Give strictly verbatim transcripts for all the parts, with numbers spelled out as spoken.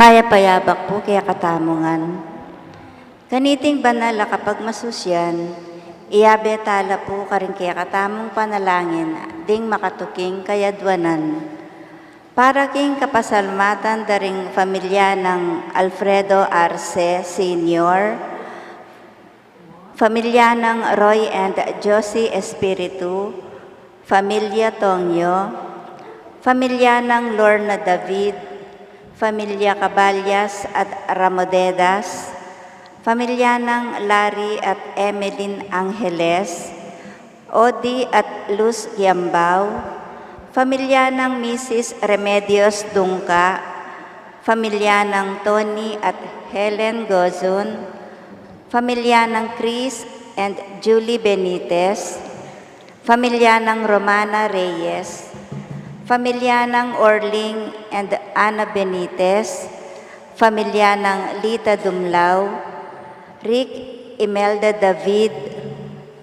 Mayap a yabak pu kekatamu ngan. Kaniting banal a kapagmasusyan, iyabe tala pu karing kekatamung panalangin ding makatuking kayadwanan. Para king kapasalamatan da ring familia nang Alfredo Arce Senior, familia nang Roy and Josie Espiritu, familia Tongyo, familia nang Lorna David, familia Caballas at Ramodedas, familia nang Larry at Emeline Angeles, Odi at Luz Giambao, familia nang Misis Remedios Dungca, familia nang Tony at Helen Gozun, familia nang Chris and Julie Benitez, familia nang Romana Reyes, familia nang Orling and Ana Benitez, familia nang Lita Dumlao, Rick, Imelda David,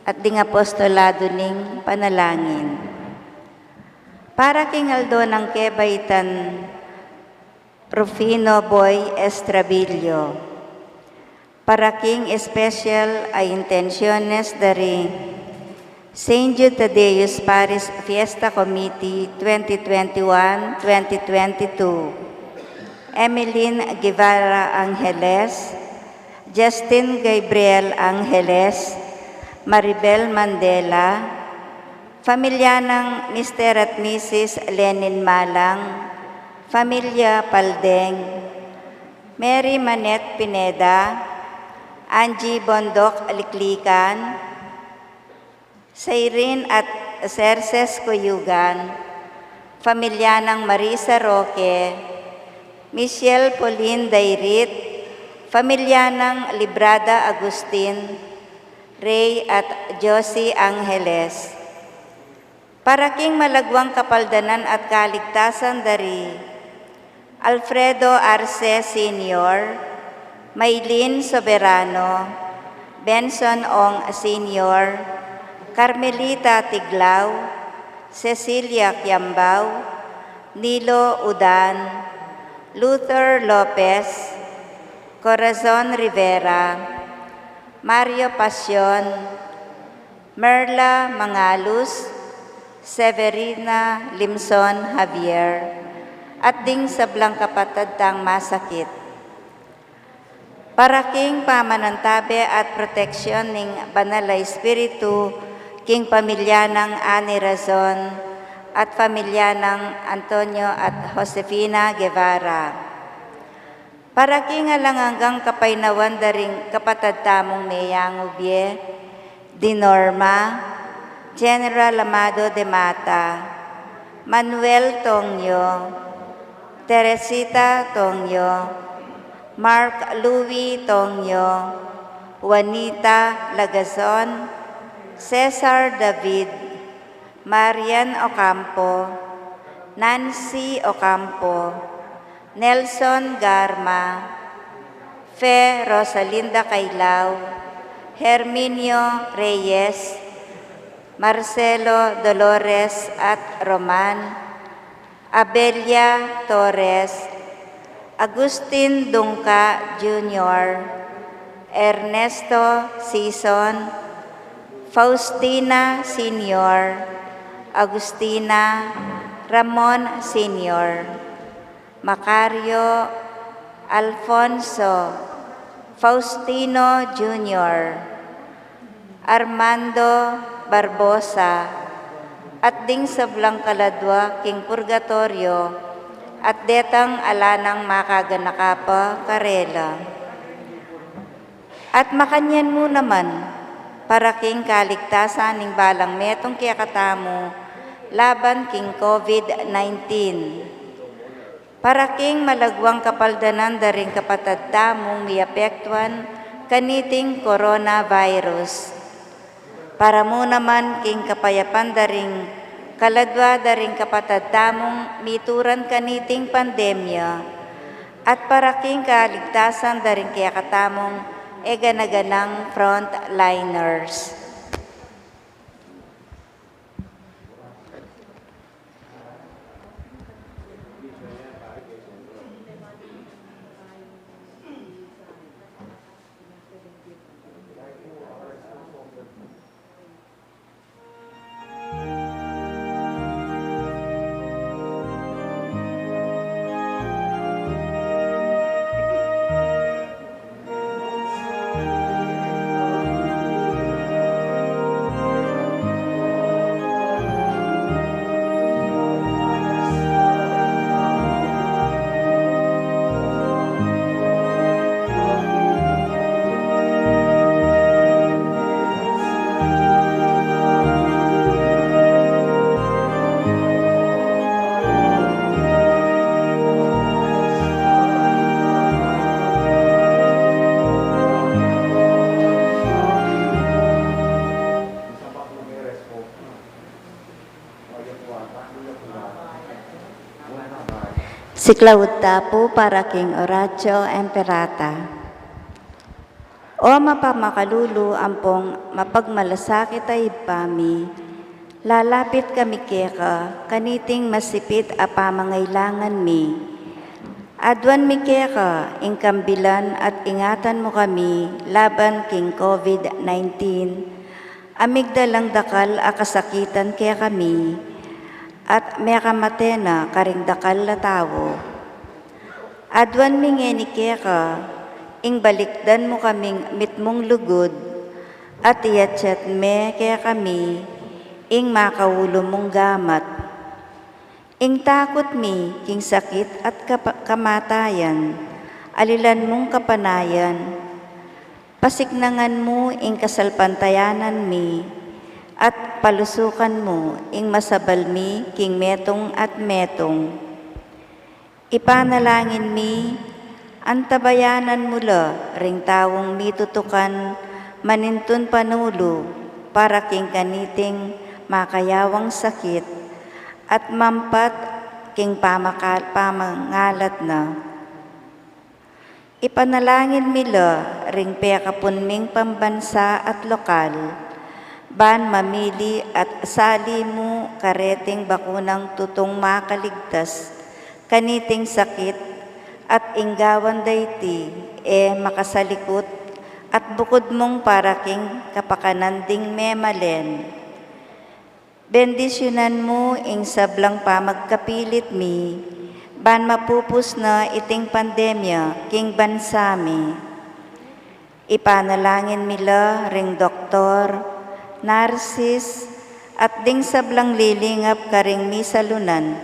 at ding apostolado ning panalangin. Para king aldo nang kebaitan Rufino Boy Estrabillo. Para king special a intenciones da ri Saint Jude Thaddeus Parish Fiesta Committee twenty twenty-one, twenty twenty-two. Emeline Guevara Angeles, Justin Gabriel Angeles, Maribel Mandela, familia nang Mister at Missus Lenin Malang, familia Paldeng, Mary Manette Pineda, Angie Bondoc Liklikan, Sairin at Serses Cuyugan, familia nang Marisa Roque, Michelle Pauline Dairit, familia nang Librada Agustin, Ray at Josie Angeles. Para king malagwang kapaldanan at kaligtasan da ri Alfredo Arce Senior, Maylin Soberano, Benson Ong Senior, Carmelita Tiglao, Cecilia Kiambao, Nilo Udan, Luther Lopez, Corazon Rivera, Mario Pasion, Merla Mangalus, Severina Limson Javier, at ding sablang kapatad tang masakit. Para king pamanantabe at proteksyon ning Banal a Espiritu king pamilya nang Ani Razon at pamilya nang Antonio at Josefina Guevara. Para king alang anggang kapaynawan da ring kapatad tamung meyangu bie, di Norma, General Amado de Mata, Manuel Tongyo, Teresita Tongyo, Mark Louis Tongyo, Juanita Lagazon, Cesar David, Marian Ocampo, Nancy Ocampo, Nelson Garma, Fe Rosalinda Cailao, Herminio Reyes, Marcelo Dolores at Roman, Abelia Torres, Agustin Dungca Junior, Ernesto Sison, Faustina Senior, Agustina, Ramon Senior, Macario, Alfonso, Faustino Junior, Armando Barbosa, at ding sablang kaladwa king purgatoryo, at detang ala nang makaganaka pa karela. At makanyan mu naman, para king kaligtasan ning balang metung kekatamu laban king COVID nineteen. Para king malagwang kapaldanan da ring kapatad tamung miapektuan kaniting coronavirus. Para mu naman king kapayapan da ring kaladwa da ring kapatad tamung mituran kaniting pandemya, at para king kaligtasan da ring kekatamung e gana-ganang frontliners. Siklaud ta pu para king Oratio Imperata. O mapamakalulu ampong mapagmalasakit a Ibpa mi, lalapit kami keka kaniting masipit a pamangailangan mi. Aduan mi keka ing kambilan at ingatan mu kami laban king COVID nineteen, a migdalang dakal a kasakitan kekami, at mekamate na karing dakal a tau. Aduan mi ngeni keka, ing balikdan mu kaming mitmung lugud, at iyatyat me kekami ing makaulu mung gamat. Ing takut mi king sakit at kapa-, kamatayan, alilan mung kapanayan. Pasiknangan mu ing kasalpantayanan mi, at palusukan mu ing masabal mi king metung at metung. Ipanalangin mi, antabayanan mu la ring taung mitutukan manintun panulu para king kaniting makayawang sakit at mampat king pamaka-, pamangalat na. Ipanalangin mi la ring pekapun ming pambansa at lokal, ban mamili at sali mu kareting bakunang tutung makaligtas kaniting sakit, at ing gawan da iti e makasalikut at bukud mung para king kapakanan ding memalen. Bendisyunan mu ing sablang pamagkapilit mi, ban mapupus na iting pandemya king bansa mi. Ipanalangin mi la ring doktor, narsis, at ding sablang lilingap karing misalunan,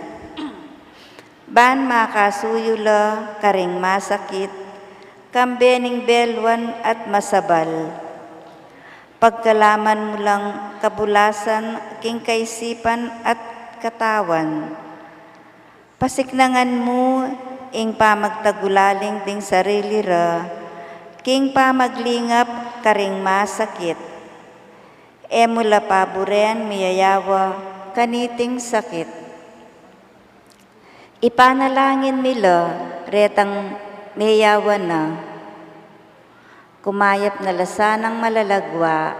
ban makasuyu la karing masakit, kambe ning beluan at masabal. Pagkalaman mu lang kabulasan king kaisipan at katawan. Pasiknangan mu ing pamagtagulaling ding sarili ra king pamaglingap karing masakit. E mu la paburen miyayawa kaniting sakit. Ipanalangin mi la retang meyawa na. Kumayap na la sanang malalagwa.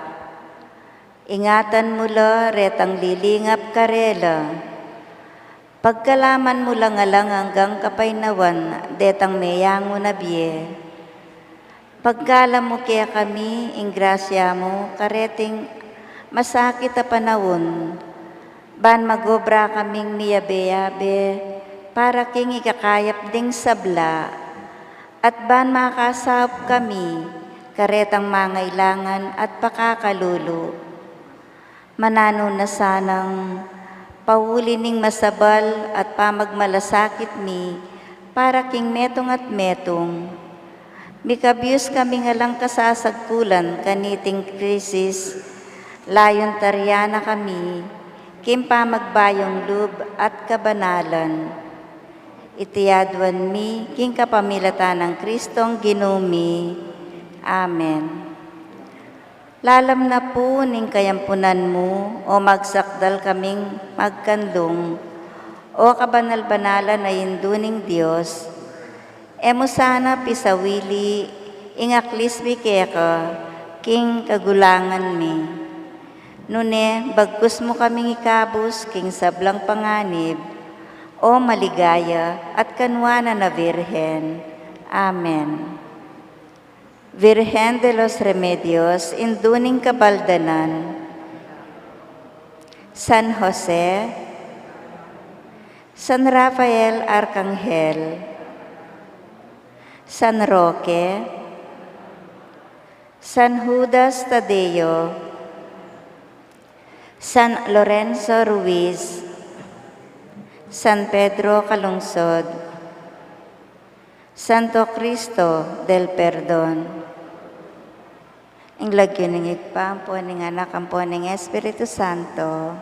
Ingatan mu la retang lilingap karela. Pagkalaman mu lang alang anggang kapaynawan detang meyangu na bie. Pagkalam mu kekami ing grasya mu kareting masakit a panaun, ban magobra kaming miyabe-yabe para king ikakayap ding sabla, at ban makasaup kami karetang mangailangan at pakakalulu. Mananu na sanang pauli ning masabal at pamagmalasakit mi para king metung at metung. Mikabyus kami ngan lang kasasagkulan kaniting krisis, layun tarian na kami king pamagbayung lub at kabanalan. Iti aduan mi king kapamilatan nang Kristong Ginu mi. Amen. Lalam na pu ning kayampunan mu, o magsakdal kaming magkanlung, o kabanal-banalan a Indu ning Dios, e mu sana pisawili ing aklis mi keka king kagulangan mi. Nune, bagkus mu kaming ikabus king sablang panganib, o maligaya at kanuanan a Virgen. Amen. Virgen de los Remedios, Indu ning Kabaldanan, San Jose, San Rafael Arkanghel, San Roque, San Judas Tadeo, San Lorenzo Ruiz, San Pedro Calungsod, Santo Cristo del Perdon. Ing lagyu ning Ibpa, ampo ning Anak, ampo ning Espiritu Santo.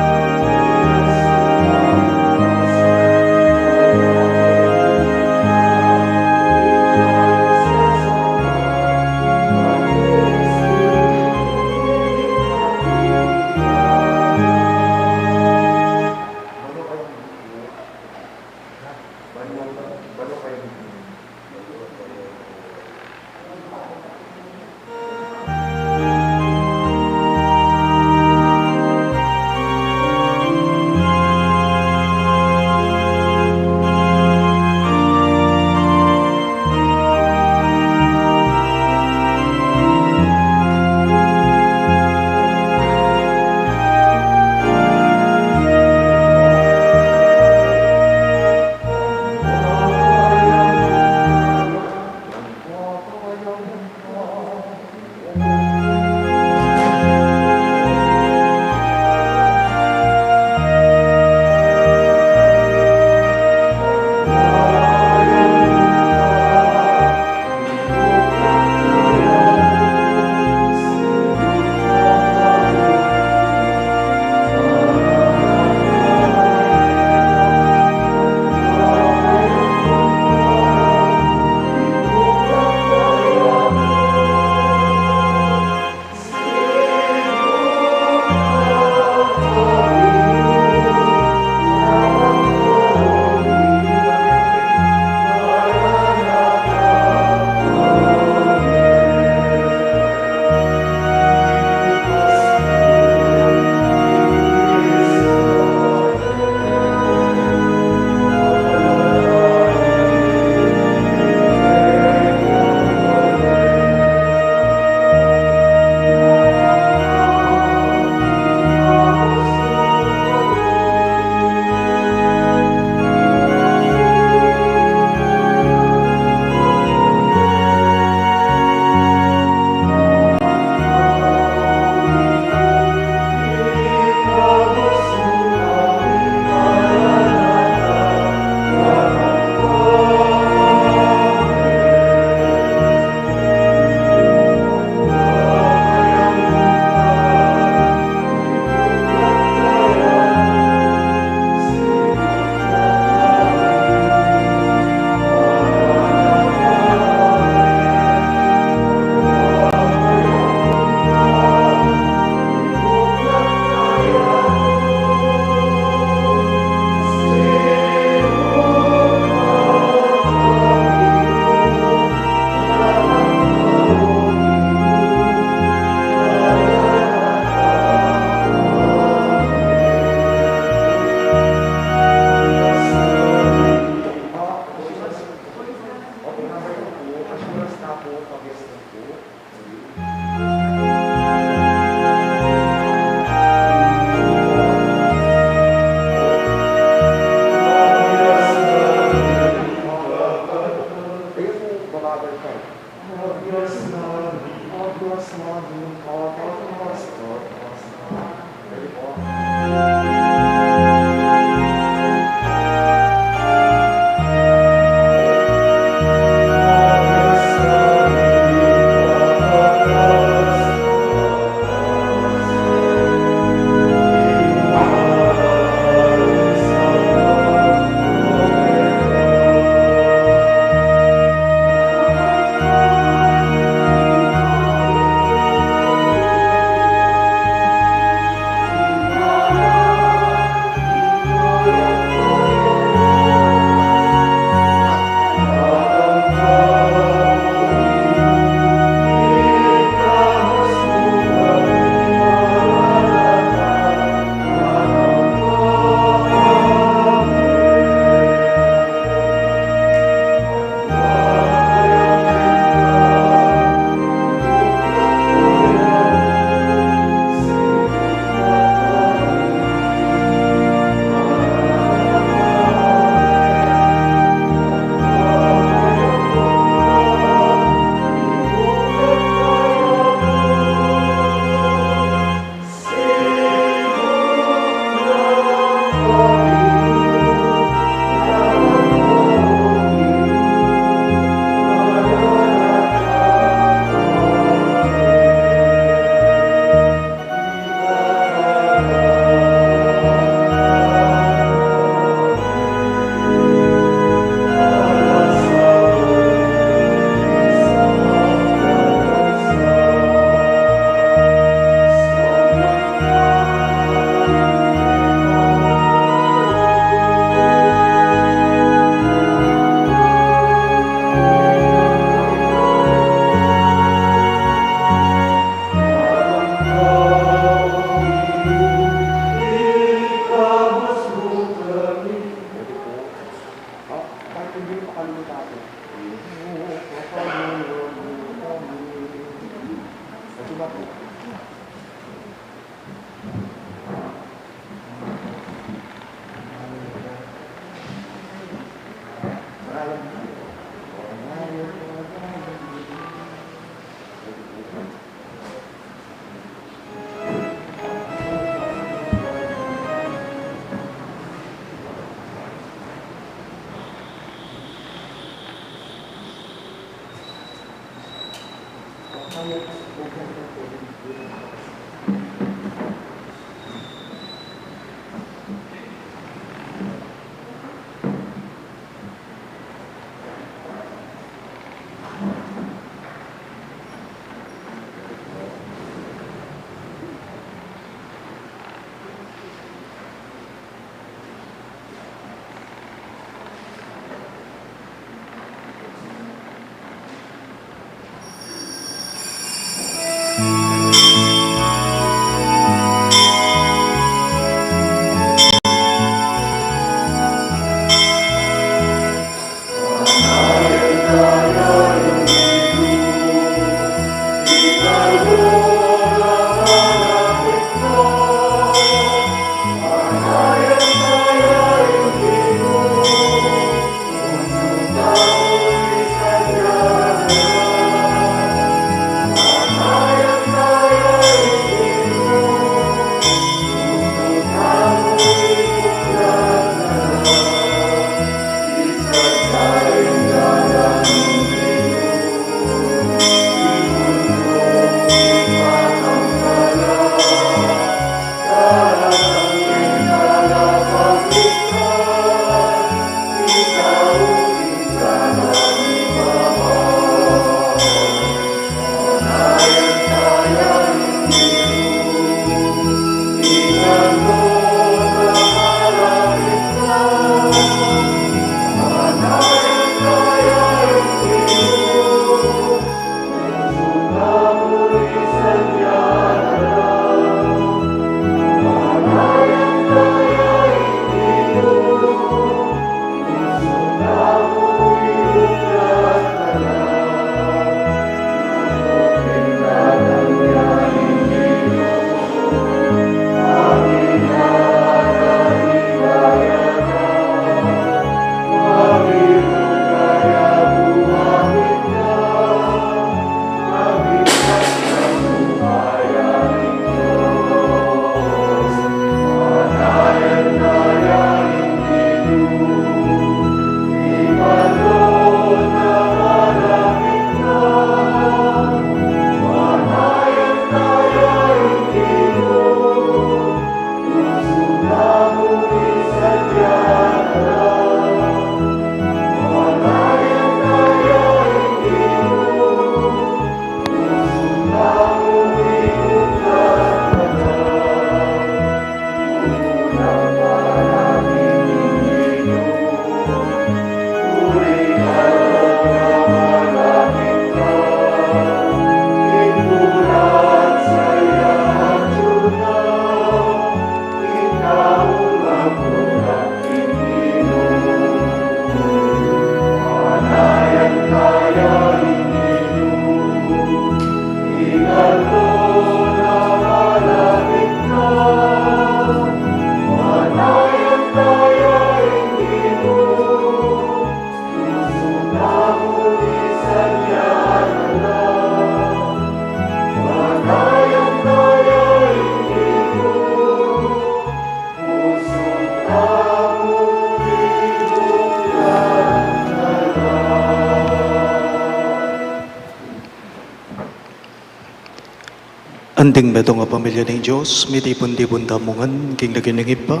Anting metung a pamilya ning Dios, mitipun-tipun tamu ngan king lagyu ning Ibpa,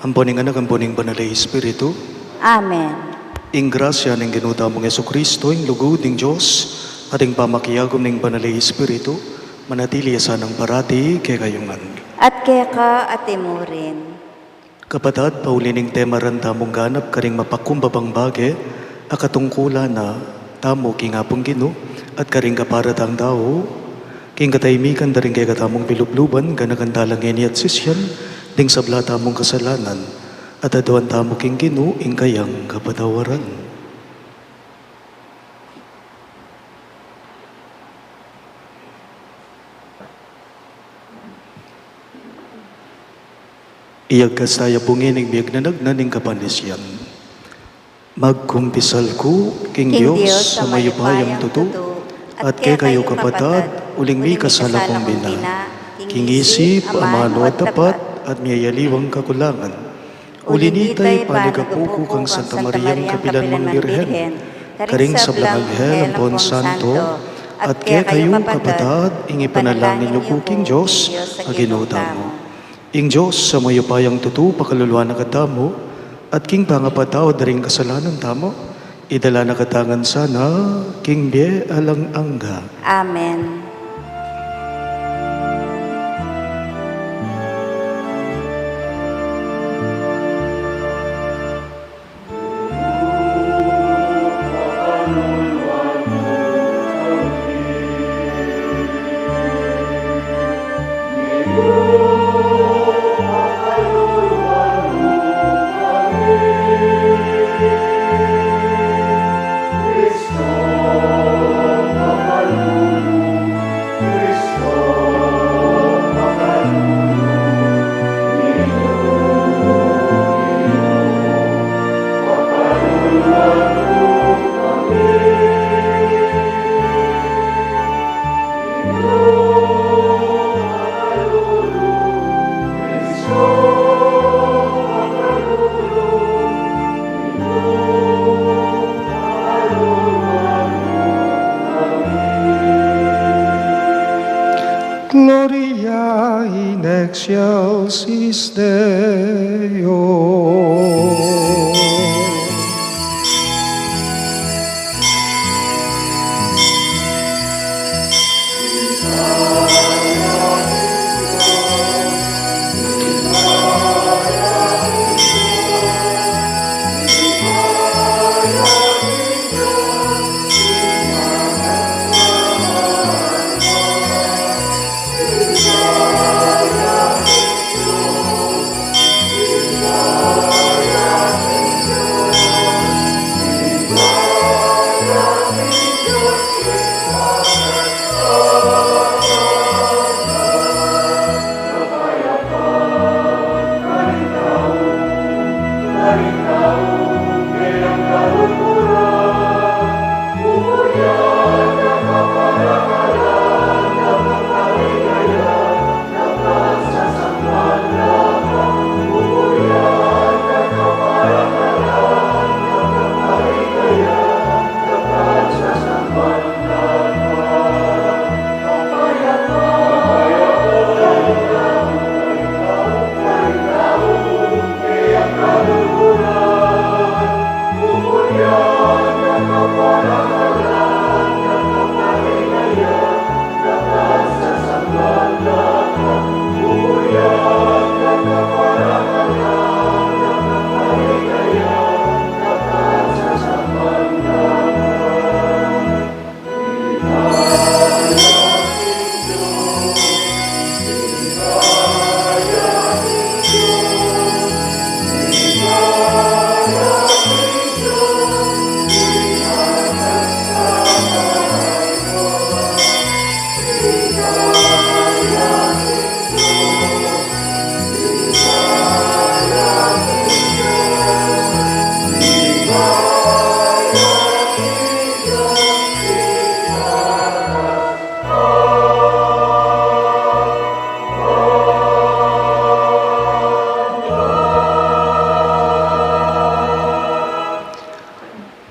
ampo ning Anak, ampo ning Banal a Espiritu. Amen. Ing grasya ning Ginu tamung Jesucristo, ing lugud ning Dios, at ing pamakiagum ning Banal a Espiritu, manatili ya sanang parati kekayu ngan. At keka at imurin. Kapatad, pauli ning temaran tamung ganap karing mapakumbabang bage a katungkulan na tamu king Apung Ginu at karing kaparatang tau, king katahimikan da ring kekatamung pilubluban, ganakan tala ngeni at sisian ding sabla tamung kasalanan, at aduan tamu king Ginu ing kayang kapatawaran. Iyagkas taya pu ngeni ing biag na nagna ning kapanisian. Magkumpisal ku king Dios a mayupayang tutu, at kekayu kapatad, uling mikasala kung bina, king isip, amanu at dapat, at miyayaliwang kakulangan. Uli nita, ipanyawad ku kang Santa Mariang kapilan mang Birhen, karing sablang anghel ampon santo, At kekayu, kapatad, ing ipanalangin yu pu king Dios a Ginu tamu. Ing Dios a mayupayang tutu pakalulu na katamu, at king pangapatawad da ring kasalanan tamu, idala na katamu ngan sana king bie alang angga. Amen. Gloria in excelsis Deo.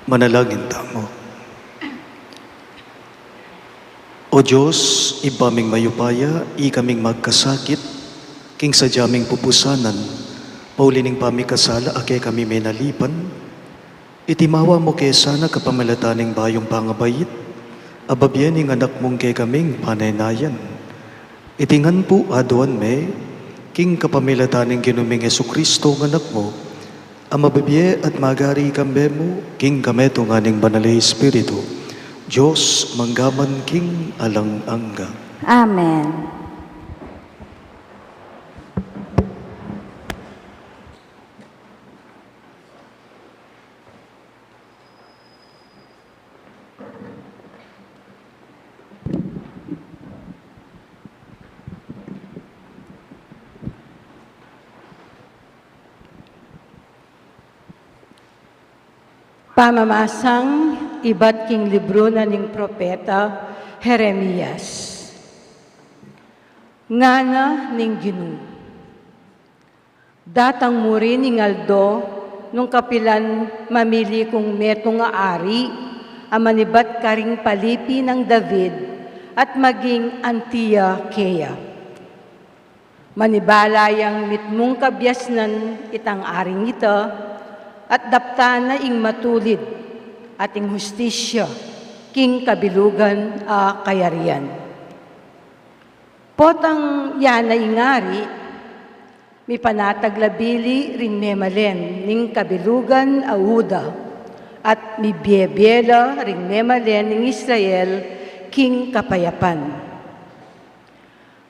Manalangin tamu. O Dios, Ibpa ming mayupaya, ikaming magkasakit, king sadya ming pupusanan, pauli ning pamikasala a kekami menalipan, itimawa mu ke sana kapamilatan ning bayung pangabait, a babie ning Anak mung kekaming panaynayan. Iti ngan pu aduan me, king kapamilatan ning Ginu ming Jesucristo, Anak mu, a mabibie at magari kambe mu, king kametungan ning Banal a Espiritu, Dios, mangga man king alang angga. Amen. Pamamasang ibat king libru na ning propeta Jeremias. Ngana ning Ginu. Datang mu rin ing aldo nung kapilan mamili kung metung a ari, a manibat karing palipi nang David at maging anti ya keya. Manibala yang mitmung kabiasnan itang aring ita, at daptan na ing matulid at ing hustisya king kabilugan a kayarian. Potang ya na ing ari, mipanatag la bili ring memalen ning kabilugan a Juda, at mibiebie la ring memalen ning Israel king kapayapan.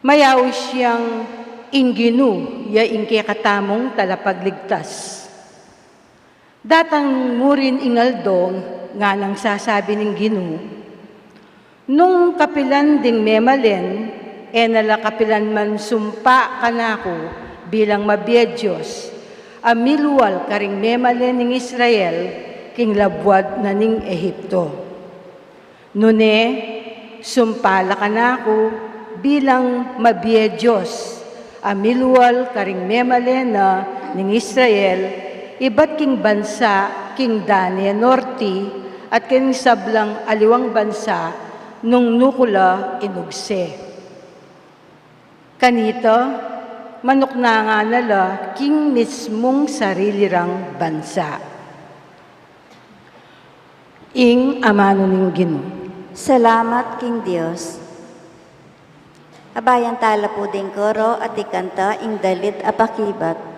Mayaus yang ing Ginu ya ing kekatamung talapagligtas. Datang mu rin ing aldo, nganang sasabi ning Ginu, nung kapilan ding memalen, e na la kapilan man sumpa kanaku bilang mabie Dios, a milual karing memalen ning Israel king labuad na ning Egipto. Nune, sumpa la kanaku bilang mabie Dios, a milual karing memalen na ning Israel, ibat king bansa king Dane Norte, at king sablang aliwang bansa nung nu ku la inugse. Kanita, manuknangan na la king mismung sarili rang bansa. Ing amanu ning Ginu. Salamat king Dios. Abayan tala pu ding koro at ikanta ing dalit a pakibat.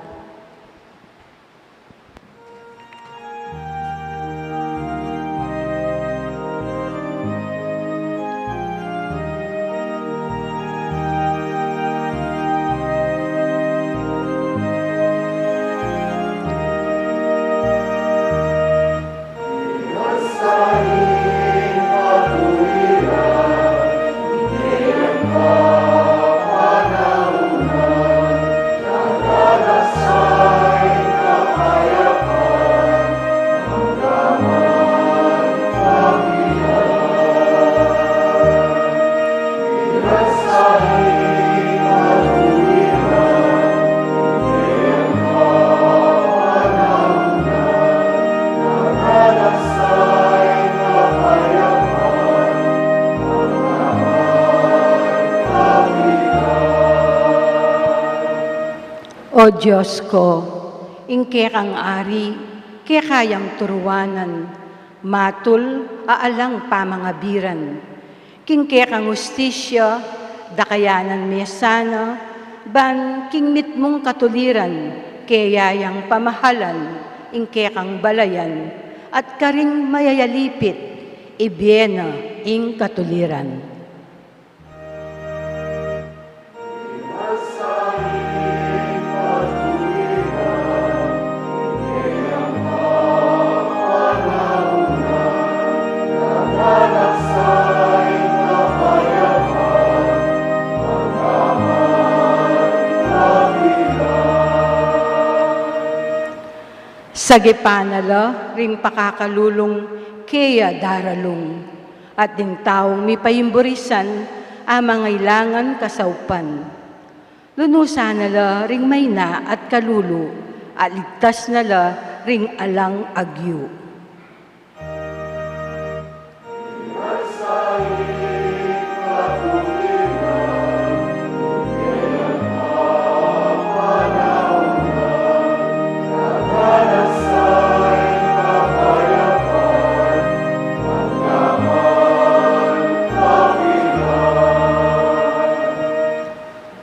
O Dios ku, ing kekang ari, keka yang turuanan, matul a alang pamangabiran. King kekang hustisya, dakayanan me sana, ban king mitmung katuliran, keya yang pamahalan, ing kekang balayan, at karing mayayalipit, ibie na ing katuliran. Sagipan na la ring pakakalulung keya daralung, at ding taung mipaimburisan a mangailangan kasaupan. Lunusan na la ring maina at kalulu, at ligtas na la ring alang agyu.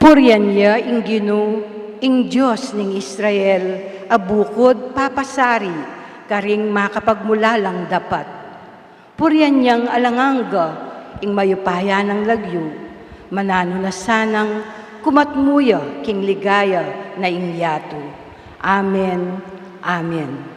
Purian ya ing Ginu, ing Dios ning Israel, a bukud papasari karing makapagmulalang dapat. Purian yang alang angga ing mayupaya nang lagyu, mananu na sanang kumatmu ya king ligaya na ing yatu. Amen. Amen.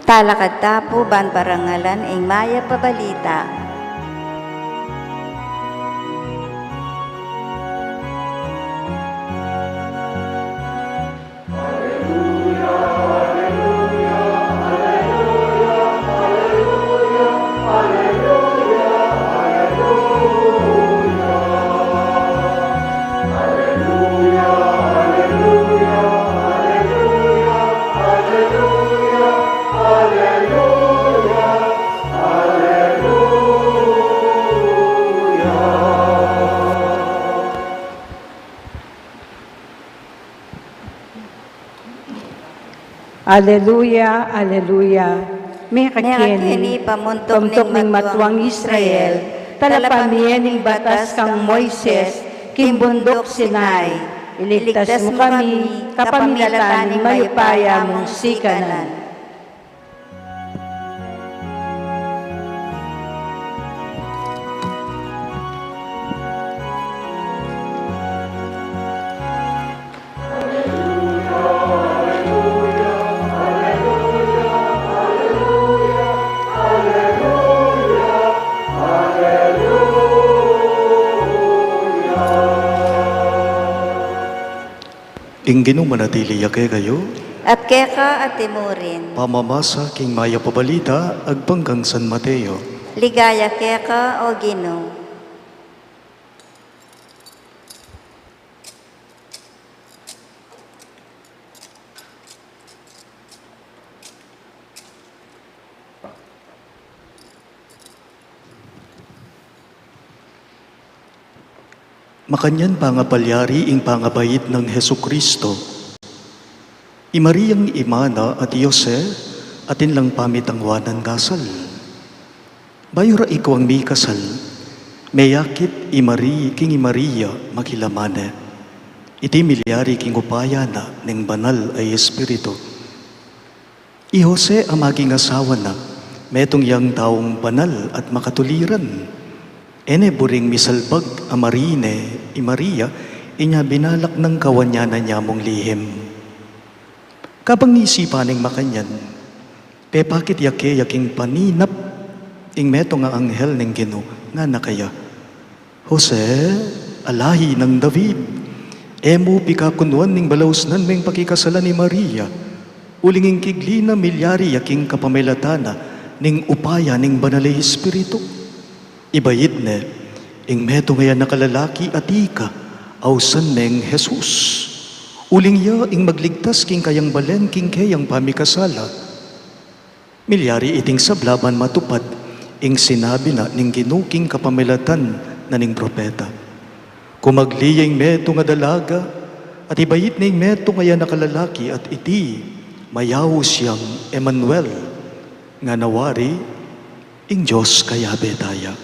Talakad ta pu ban parangalan ing mayap a balita. Aleluya, aleluya. Mekakeni, pamuntuk ning matuang Israel, talapamie ning batas kang Moises king bunduk Sinai. Iligtas mu kami kapamilatan ning mayupaya mung sikanan. Ing Ginu manatili ya kekayu. At keka at imurin. Pamamasa king mayap a balita agpang kang San Mateo. Ligaya keka, O Ginu. Makanyan pangapalyari ing pangabait nang Jesucristo. I Mariang ima na at i Jose, atin lang pamitangwanan kasal. Bayu ra ikuang mikasal, meyakit i Mari-, king i Maria makilaman ne. Iti milyari king upaya na ning Banal a Espiritu. I Jose a maging asawa na, metung yang taung banal at makatuliran. E ne buring misalbag a marine i Maria, inya binalak nang kawanyanan ya mung lihim. Kabang isipan ning makanyan, pepakit ya keya king paninap ing metung a anghel ning Ginu, ngana kaya, Jose, a lahi nang David, e mu pikakunuan ning balausnan meng pakikasalan i Maria, uling ing kigli na milyari ya king kapamilatan na ning upaya ning Banal a Espiritu. Ibait ne, ing metung a anak a lalaki atin ka, ausan meng Jesus. Uling ya ing magligtas king kayang balen king keyang pamikasala. Milyari iting sabla ban matupad ing sinabi na ning Ginu king kapamilatan na ning propeta. Kumagli ya ing metung a dalaga, at ibait ne ing metung a anak a lalaki, at iti mayaus yang Emmanuel, ngana wari, ing Dios kayabe taya.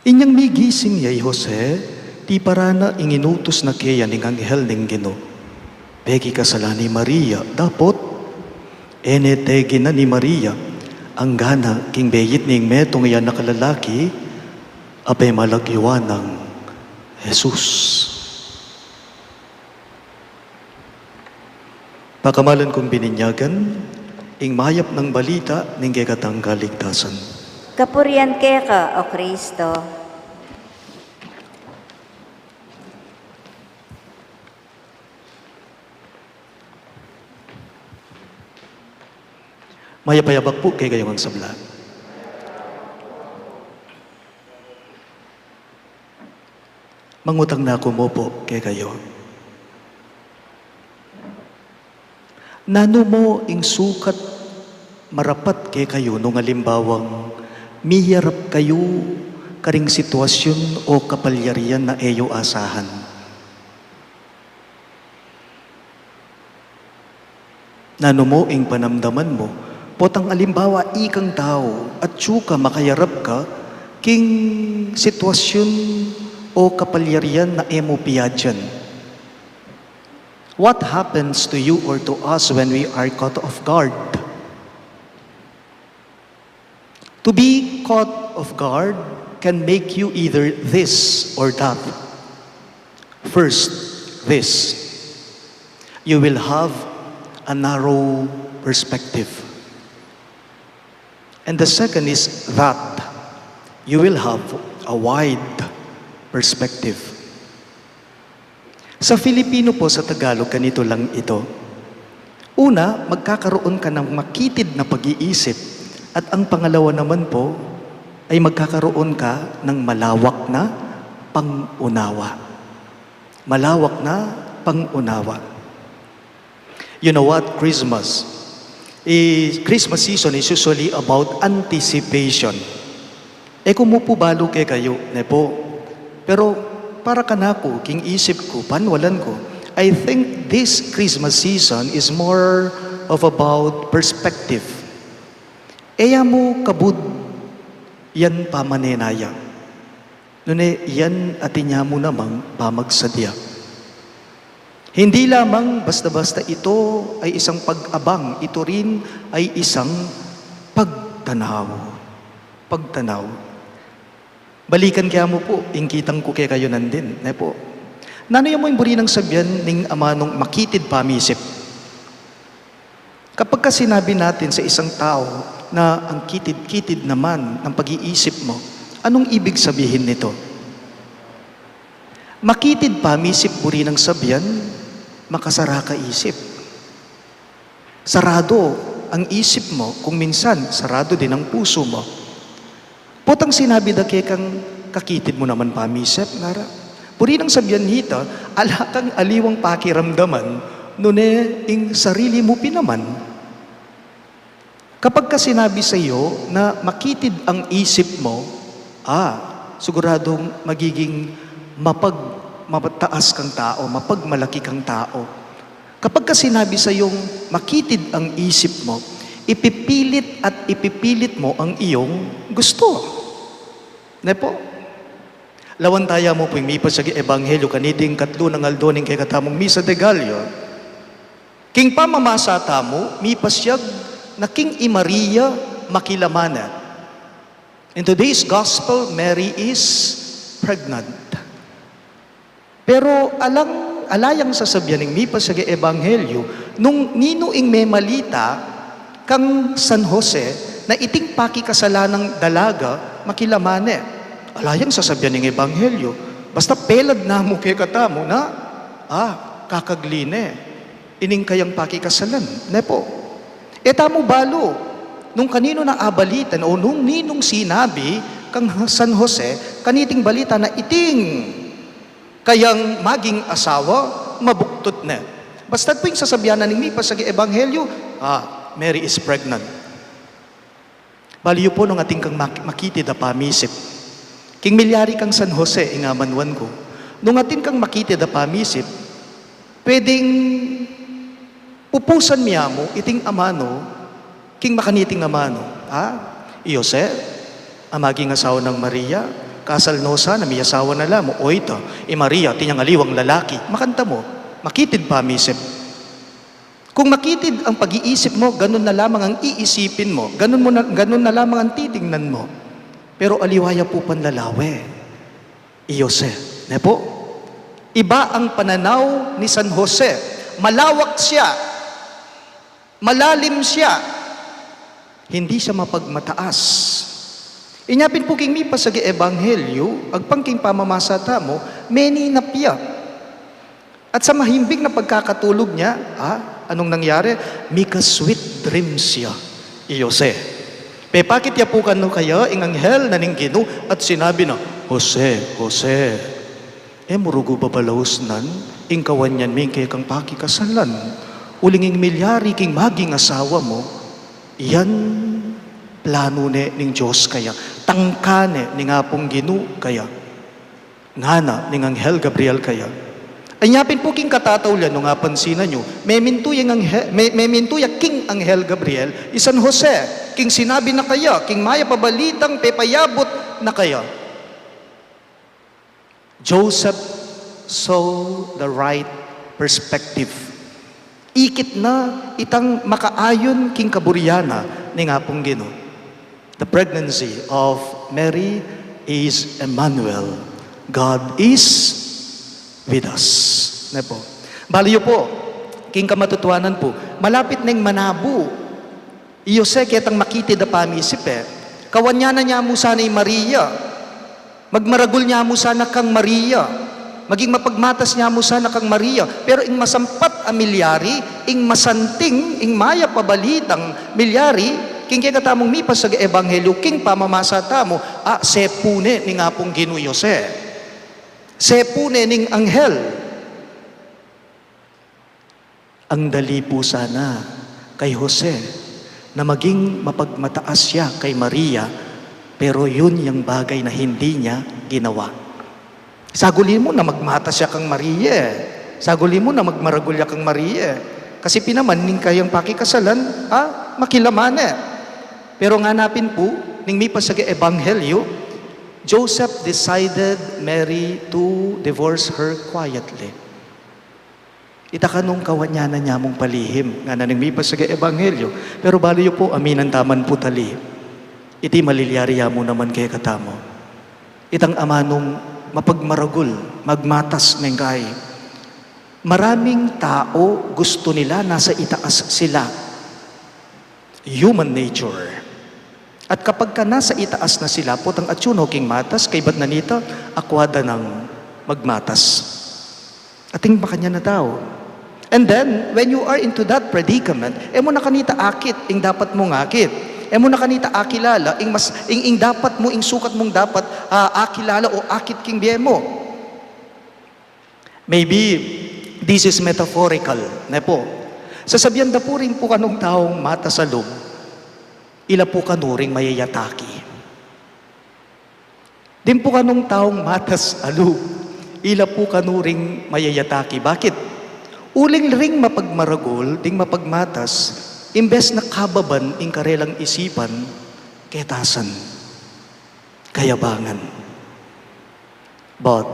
Inyang migising ya i Jose, tiparan na ing inutus na keya ning anghel ning Ginu. Pekikasalan i Maria, dapot e ne teginan i Maria, anggana king beit ne ing metung a anak a lalaki, a pemalakyuan nang Jesus. Pakamalan kung bininyagan, ing mayap nang balita ning kekatang kaligtasan. Kapurian keka, O Kristo. Mayap a abak pu kekayung sabla. Mangutang na ku mu pu kekayu. Nanu mu ing sukat marapat kekayu nung alimbawang miyarap kayu karing sitwasyun o kapalyarian a e yu asahan? Nanu mu ing panamdaman mu potang alimbawa ikang tau, atyu ka, makayarap ka king sitwasyun o kapalyarian a e mu piyadyan? What happens to you or to us when we are caught off guard? To be caught off guard can make you either this or that. First, this. You will have a narrow perspective. And the second is that you will have a wide perspective. Sa Filipino po, sa Tagalog, ganito lang ito. Una, magkakaroon ka ng makitid na pag-iisip, at ang pangalawa naman po ay magkakaroon ka ng malawak na pangunawa. Malawak na pangunawa. You know what? Christmas. Eh, Christmas season is usually about anticipation. E ku mu pu balu kekayu, ne po? Pero para kanaku, king isip ku, panwalan ku, I think this Christmas season is more of about perspective. E ya mu kabud yan pamanenaya. Nune yan atin ya mu namang pamagsadya. Hindi lamang basta-basta ito ay isang pag-abang, ito rin ay isang pagtanaw. Pagtanaw. Balikan kaya mu pu, ing kitang ku kekayu nandin, ne po? Nanu ya mu ing buri nang sabian ning amanung makitid pamisip? Kapag ka sinabi natin sa isang tao na ang kitid-kitid naman ng pag-iisip mo, anong ibig sabihin nito? Makitid pamisip, buri nang sabian, makasara ka isip. Sarado ang isip mo, kung minsan, sarado din ang puso mo. Potang sinabi da kekang, "Kakitid mu naman pamisip," ngara. Buri nang sabian nita, ala kang aliwang pakiramdaman, nune ing sarili mu pin naman. Kapag ka sinabi sa iyo na makitid ang isip mo, ah, siguradong magiging mapag-, mataas kang tao, mapagmalaki kang tao. Kapag ka sinabi sa iyong makitid ang isip mo, ipipilit at ipipilit mo ang iyong gusto. Ne po? Lawan taya mu pu ing mipasyag a ebanghelyo kaniting katlu nang aldo ning kekatamung Misa de Gallo. King pamamasa tamu, mipasyag na king i Maria makilaman ne. In today's gospel, Mary is pregnant. Pero alang, ala yang sasabian ning mipasyag a ebanghelyo, nung ninu ing memalita kang San Jose na iting pakikasalan nang dalaga, makilaman ne. Ala yang sasabian ning ebanghelyo. Basta pelad na mu kekatamu na, ah, kakagli ne ining kayang pakikasalan, ne po? E tamu balu, nung kaninu na abalitan o nung ninung sinabi kang San Jose, kaniting balita na iting kayang maging asawa, mabuktut ne. Basta pu ing sasabian na ning mipasyag a ebanghelyo, ah, Mary is pregnant. Balu yu po nung atin kang mak-, makitid a pamisip. King milyari kang San Jose, ing amanuan ku. Nung atin kang makitid a pamisip, pwedeng pupusan mi ya mu iting amanu, king makaniting amanu. Ah, i Jose, a maging asawa nang Maria, kasal no sa, na miyasawa na la mu, o ita, i Maria, atin yang aliwang lalaki, makanta mu, makitid pamisip. Kung makitid ang pag-iisip mo, ganun na lamang ang iisipin mo. Ganun mo na, ganun na lamang ang titingnan mo. Pero aliwa ya pu panlalawe. I Jose, ne po? Iba ang pananaw ni San Jose. Malawak siya. Malalim siya. Hindi siya mapagmataas. Inya pin pu king mipasyag a ebanghelyo, agpang king pamamasa tamu, meninap ya. At sa mahimbing na pagkakatulog niya, ah, anong nangyari? Mika-sweet dreams ya i Jose. Pepakit ya pu kanu kaya ing anghel na ning Ginu at sinabi na, "Jose, Jose, e mu rugu babalausnan ing kawanyan mi ing kekang pakikasalan. Uling ing milyari king maging asawa mu, yan planu ne ning Dios kaya, tangka ne ning Apung Ginu kaya." Ngana ning Anghel Gabriel kaya. Anya pin pu king katataulian nung apansinan yu, memintu ya ing anghe-, me-, memintu ya king Anghel Gabriel i San Jose, king sinabi na kaya, king mayap a balitang pepayabut na kaya. Joseph saw the right perspective. Ikit na itang makaayun king kaburian na ning Apung Ginu. The pregnancy of Mary is Emmanuel. God is with us. Ne po? Balu yu po, king kamatutuanan pu, malapit neng manabu I Jose ketang makitid a pamisip e. Kawan ya na niya mu sana i Maria. Magmaragul niya mu sana kang Maria. Maging mapagmatas niya mu sana kang Maria. Pero ing masampat a milyari, ing masanting, ing mayap a balitang milyari, king kekatamung mipasag a ebanghelyo, king pamamasa tamu, a, sepu ne ning Apung Ginu i Jose. Sepu ne ning anghel. Ang dali pu sana kay Jose na maging mapagmataas ya kay Maria, pero yun yang bagay na hindi niya ginawa. Saguli mu na magmatas ya kang Maria e. Saguli mu na magmaragul ya kang Maria e. Kasi pin naman, ning kayang pakikasalan, ha? Makilaman e. Pero ngana pin pu, ning mipasag a ebanghelyo, Joseph decided Mary to divorce her quietly. Ita kanung kawan ya na niya mung palihim, ngana ning mipasag a ebanghelyo. Pero balu yu pu, aminan tamu man pu tali. Iti malilyari ya mu naman kekatamu. Itang amanung mapagmaragul, magmatas, mengkay. Maraming tao gusto nila nasa itaas sila. Human nature. At kapag ka nasa itaas na sila, potang atyu no king matas, kaybat na nita, akwa da nang magmatas. Atin makanyan a tau. And then, when you are into that predicament, e mu na kanita akit ing dapat mung akit. E mu na kanita akilala ing mas, ing, ing dapat mu, ing sukat mung dapat, ah, akilala o akit king bie mu. Maybe this is metaphorical, ne pu? Sasabian da pu ring pu kanung taung matas a lub, ila pu kanu ring mayayataki. Ding pu kanung taung matas a lub, ila pu kanu ring mayayataki. Bakit? Uling ring mapagmaragul, ding mapagmatas, imbes na kababan ing karelang isipan, ketasan, kayabangan. But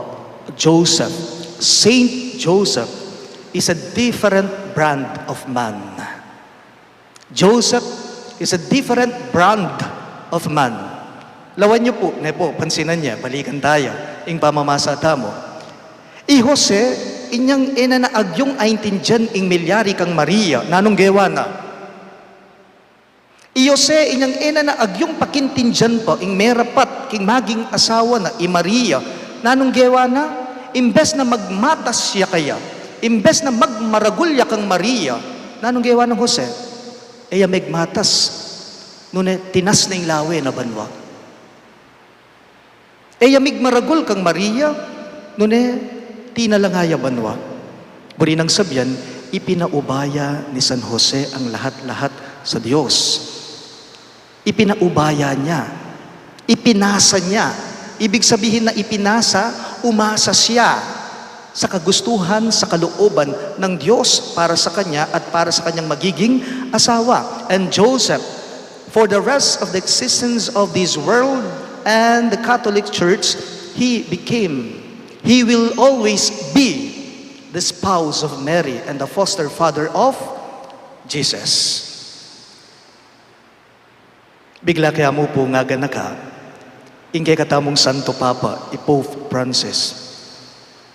Joseph, Saint Joseph, is a different brand of man. Joseph is a different brand of man. Lawan yu pu, ne pu, pansinan ye, balikan taya ing pamamasa tamu. I Jose, inyang e na agyung aintindian ing milyari kang Maria, nanung gewa na? I Jose, inyang e na agyung pakintindian pa ing merapat king maging asawa na, i Maria, nanung gewa na? Imbes na magmatas ya kaya, imbes na magmaragul ya kang Maria, nanung gewa nang Jose? E ya megmatas, nune tinas na ing lawe na banua. E ya migmaragul kang Maria, nune tinala na ya banua. Buri nang sabian, ipinaubaya ni San Jose ang lahat-lahat sa Dios. Ipinaubaya niya. Ipinasa niya. Ibig sabihin na ipinasa, umasa siya sa kagustuhan, sa kalooban ng Diyos para sa kanya at para sa kanyang magiging asawa. And Joseph, for the rest of the existence of this world and the Catholic Church, he became, he will always be the spouse of Mary and the foster father of Jesus. Bigla kaya mu pu ngaganaka ing kekatamung Santo Papa, i Pope Francis.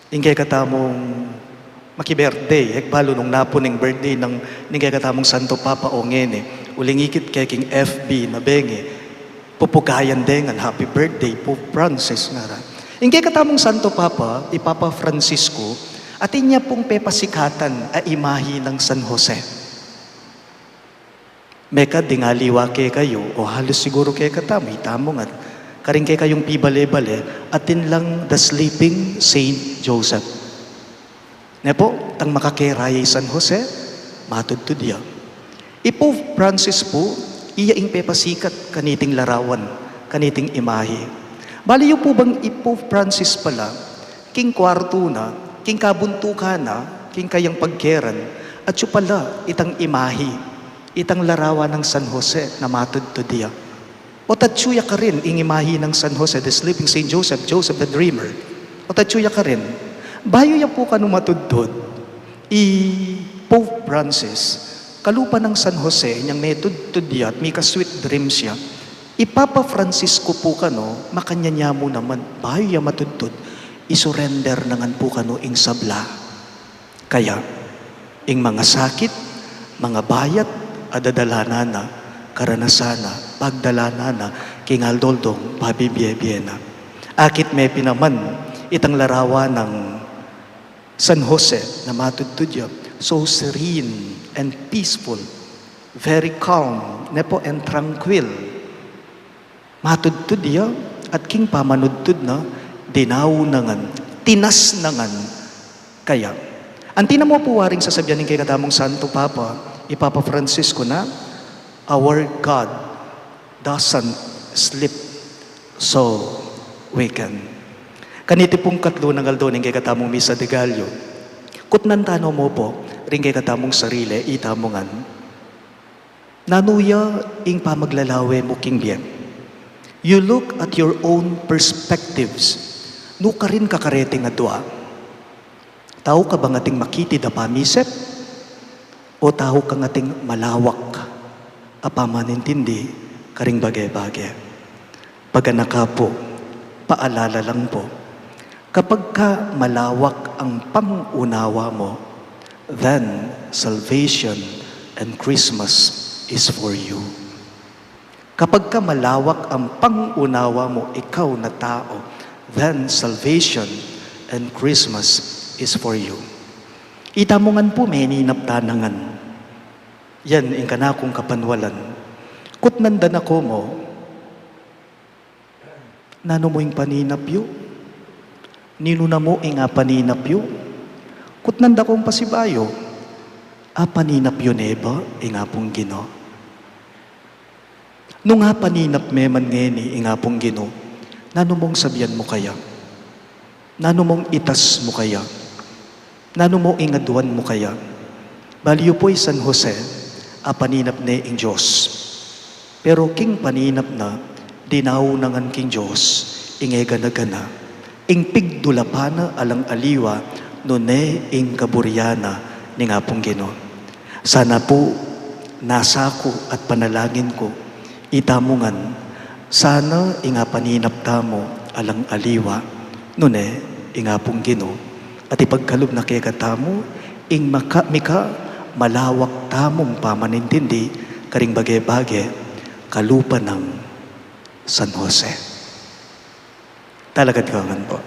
Ing kekatamung maki-birthday, e ku balu nung napun ing birthday nang, ning kekatamung Santo Papa o ngeni. Uling ikit ke king F B na bengi, pupukayan de ngan, "Happy birthday, Pope Francis," ngara. Ing kekatamung Santo Papa, i Papa Francisco, atin ya pung pepasikatan a imahi nang San Jose. Mekad ding aliwa kekayu, o halus siguru kekatamu, itamu ngan, karing kekayung pibale-bale, atin lang The Sleeping Saint Joseph. Ne pu, tang makakera ya i San Jose, matudtud ya. I Pope Francis pu, iya ing pepasikat kaniting larawan, kaniting imahi. Bali yu pu bang i Pope Francis pala, king kwartu na, king kabuntukan na, king kayang pagkeran, atyu pala itang imahi, itang larawan nang San Jose na matudtud ya. O't atyu ya karin ing imahi nang San Jose, the sleeping Saint Joseph, Joseph the Dreamer. O't atyu ya karin. Bayu ya pu kanu matudtud, i Pope Francis, kalupa nang San Jose, inyang metudtud ya at mika-sweet dreams ya, i Papa Francisco pu kanu, makanyan ya mu naman, bayu ya matudtud, i-surrender na ngan pu kanu ing sabla. Kaya, ing mga sakit, mga bayat, a dadalanan na, karanasan na, pagdalanan na, king aldo-aldong pabibie-bie na. Akit me pin naman itang larawan nang San Jose na matudtud ya, so serene and peaceful, very calm, ne pu, and tranquil. Matudtud ya, at king pamanudtud na, dinau na ngan, tinas na ngan kaya. Anti na mu pu waring sasabian ning kekatamung Santo Papa, i Papa Francisco na, "Our God doesn't sleep, so we can." Kaniti pung katlu nang aldo ning kekatamung Misa de Gallo, kutnan ta no mu pu ring kekatamung sarili, itamu ngan. Nanu ya ing pamaglalawe mu king bie? You look at your own perspectives. Nukarin ka kareting adua? Tau ka bang ating makitid a pamisip? O tau kang ating malawak a pamanintindi karing bage-bage? Paganaka pu, paalala lang pu, kapag ka malawak ang pangunawa mo, then salvation and Christmas is for you. Kapag ka malawak ang pangunawa mo, ikaw na tau, then salvation and Christmas is for you. Itamu ngan pu, meninap ta na ngan. Yan ing kanakung kapanwalan. Kutnan da na ko mu, nanu mu ing paninap yu? Ninu na mu ing apaninap yu? Kutnan da kung pasibayu, apaninap yu ne ba ing Apung Ginu? Nung apaninap me man ngeni ing Apung Ginu, nanu mung sabian mu kaya? Nanu mung itas mu kaya? Nanu mu ing aduan mu kaya? Bali yu pu i San Jose, apaninap ne ing Dios. Pero king paninap na, dinau na ngan king Dios ing e gana-gana, ing pigdulapan na alang aliwa, nune ing kaburian na ning Apung Ginu. Sana pu, nasa ku at panalangin ku, itamu ngan, sana ing apaninap tamu alang aliwa, nune ing Apung Ginu, at ipagkalub na kekatamu ing maka-, mika malawak tamung pamanintindi karing bage-bage, kalupa nang San Jose. Talakad ka ngan pu.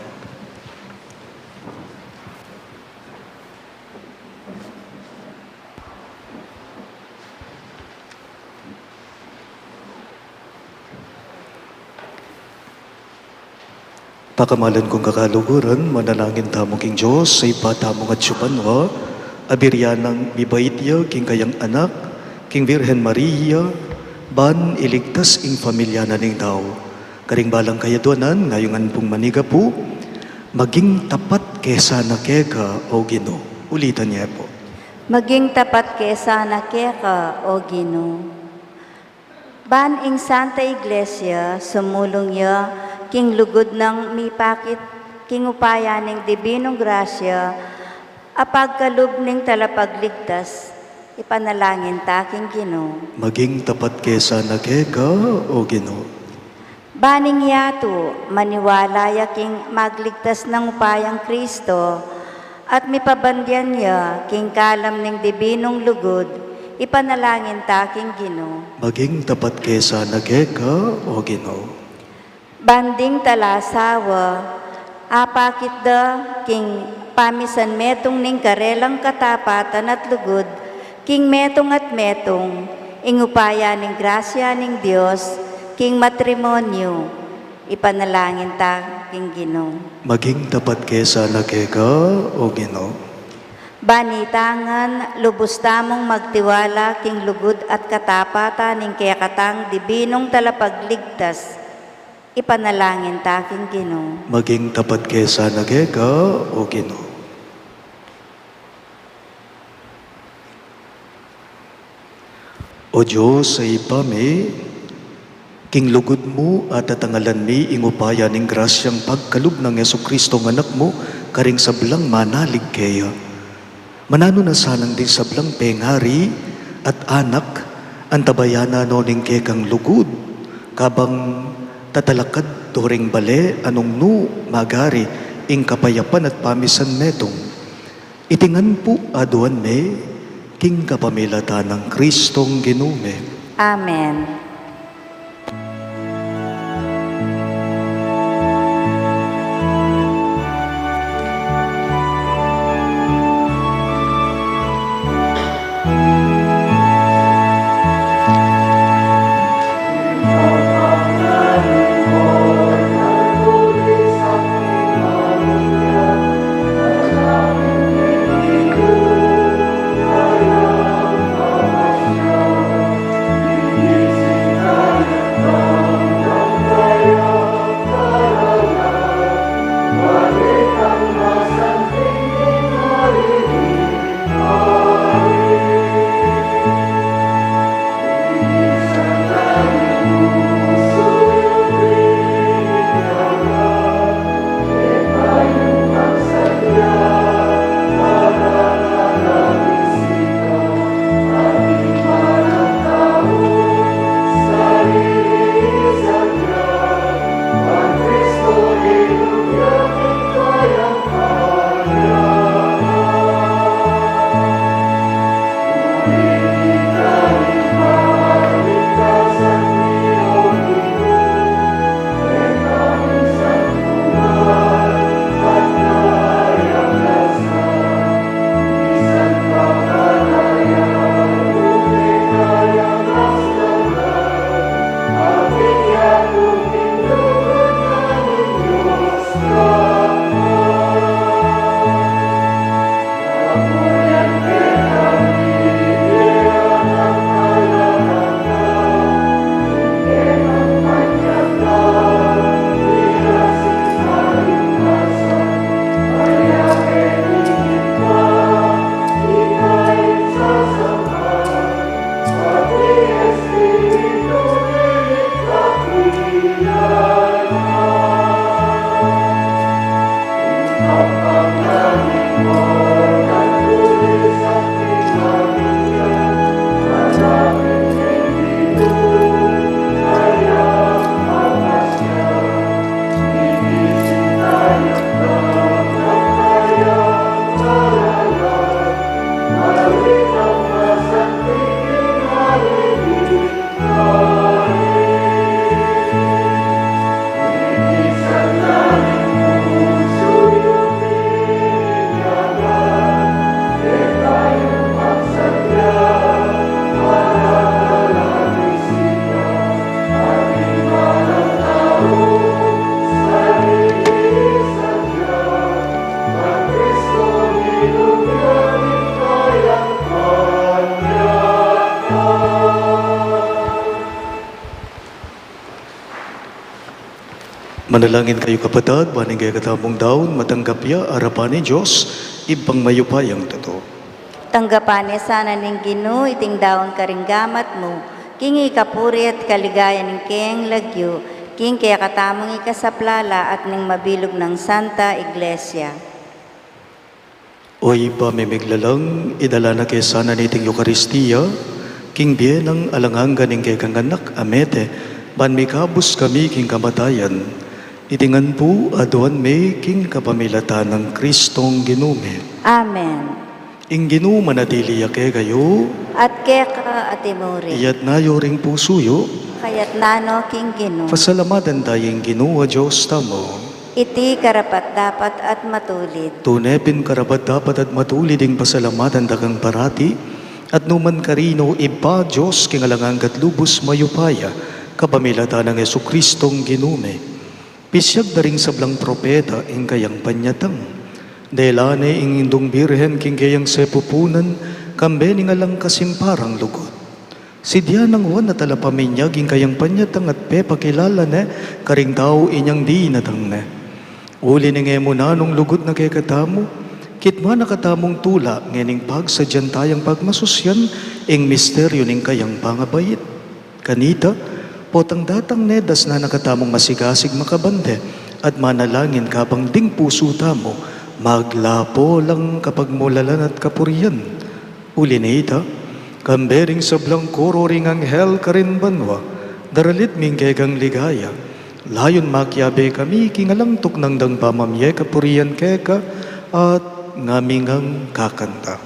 Pakamalan kung kakaluguran, manalangin tamu king Dios, sa Ibpa tamung atsu banua, a burian nang mibait ya king kayang Anak, king Virgen Maria, ban iligtas ing pamilya na ning tau karing balang kayaduanan, ngayun ngan pung manigapu, maging tapat ke sana keka, O Ginu. Ulitan ye pu. Maging tapat ke sana keka, O Ginu. Ban ing Santa Iglesia sumulung ya king lugud nang mipakit king upaya ning dibinung grasya a pagkalub ning Talapagligtas, ipanalangin ta king Ginu. Maging tapat ke sana keka, O Ginu. Ban ing yatu maniwala ya king magligtas nang upayang Kristo, at mipabandian ya king kalam ning dibinung lugud, ipanalangin ta king Ginu. Maging tapat ke sana keka, O Ginu. Ban ding talasawa, apakit da king pamisan metung ning karelang katapatan at lugud, king metung at metung, ing upaya ning grasya ning Dios, king matrimonyu, ipanalangin ta king Ginu. Maging tapat ke sana keka, O Ginu. Ban ita ngan lubus tamung magtiwala king lugud at katapatan ning kekatang dibinung Talapagligtas, ipanalangin ta king Ginu. Maging tapat ke sana keka, O Ginu. O Dios, a Ibpa mi, king lugud mu atatangalan mi ing upaya ning grasyang pagkalub nang Jesucristo a Anak mu karing sablang manalig keya. Mananu na sanang ding sablang pengari at anak, antabayanan no ning kekang lugud, kabang tatalakad do ring bale a nung nu magari ing kapayapan at pamisan metung. Iti ngan pu aduan mi, king kapamilatan nang Kristong Ginu mi. Amen. Manalangin kayu, kapatad, ban ing kekatamung daun matanggap ya arapan ning Dios, Ibpang mayupayang tutu. Tanggapan ne sana ning Ginu iting daun karing gamat mu, king ikapuri at kaligayan ning keyang lagyu, king kekatamung ikasaplala at ning mabilug nang Santa Iglesia. O Ibpa ming miglalang, idala na ke sana niting Eukaristia king bie nang alang angga ning kekang Anak a mete, ban mikabus kami king kamatayan. Iti ngan pu aduan mi king kapamilatan nang Kristong Ginu mi. Amen. Ing Ginu manatili ya kekayu. At keka at imurin. Iyatas yu ring pusu yu. Kayatnan no king Ginu. Pasalamatan taya ing Ginu a Dios tamu. Iti karapat-dapat at matulid. Tune pin karapat-dapat at matulid ing pasalamatan da kang parati, at nukarin man, o Ibpa, Dios king alang angga at lubus mayupaya, kapamilatan nang Jesucristong Ginu mi. Pisiag da ring sablang propeta ing kayang panyatang. Dela ne ing Indung Birhen king keyang sepupunan, kambe ning alang kasimparang lugud. Sidya nang Juan a talapaminyag ing kayang panyatang at pepakilala ne karing tau inyang dinatang ne. Uli ning e mu nanung lugud na kekatamu, kitman na katamung tula ngening pagsadyan tayang pagmasusyan ing misteryu ning kayang pangabait. Kanita, potang datang ne, dasnan na katamung masigasig makabante at manalangin kabang ding pusu tamu maglapo lang kapagmulalan at kapurian. Uli na nita, kambe ring sablang koro ring anghel karin banua, daralit mi ing kekang ligaya. Layun makiabe kami king alang tuknang dang pamamie kapurian keka, at ngami ngang kakanta.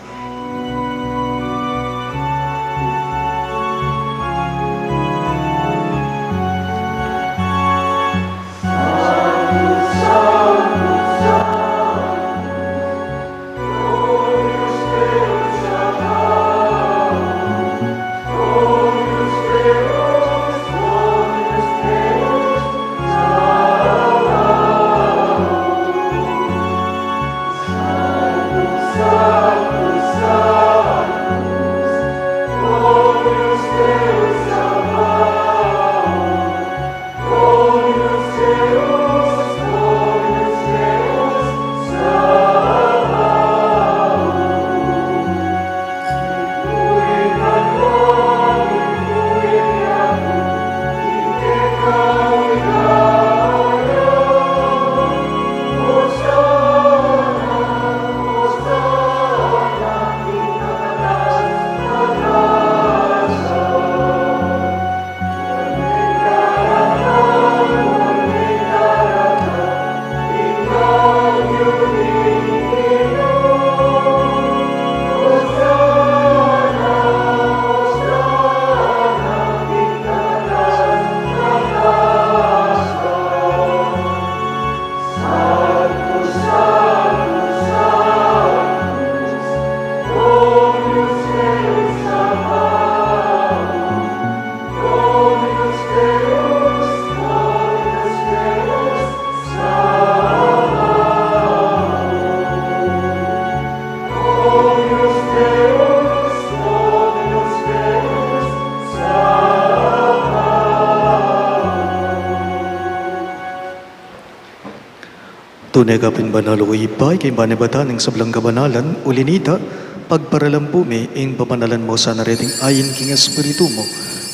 Tune ka pin banal, o Ibpa, king panibatan ning sablang kabanalan, uli na nita, pagparalan pu mi ing pamanalan mu sana reting ain king Espiritu mu,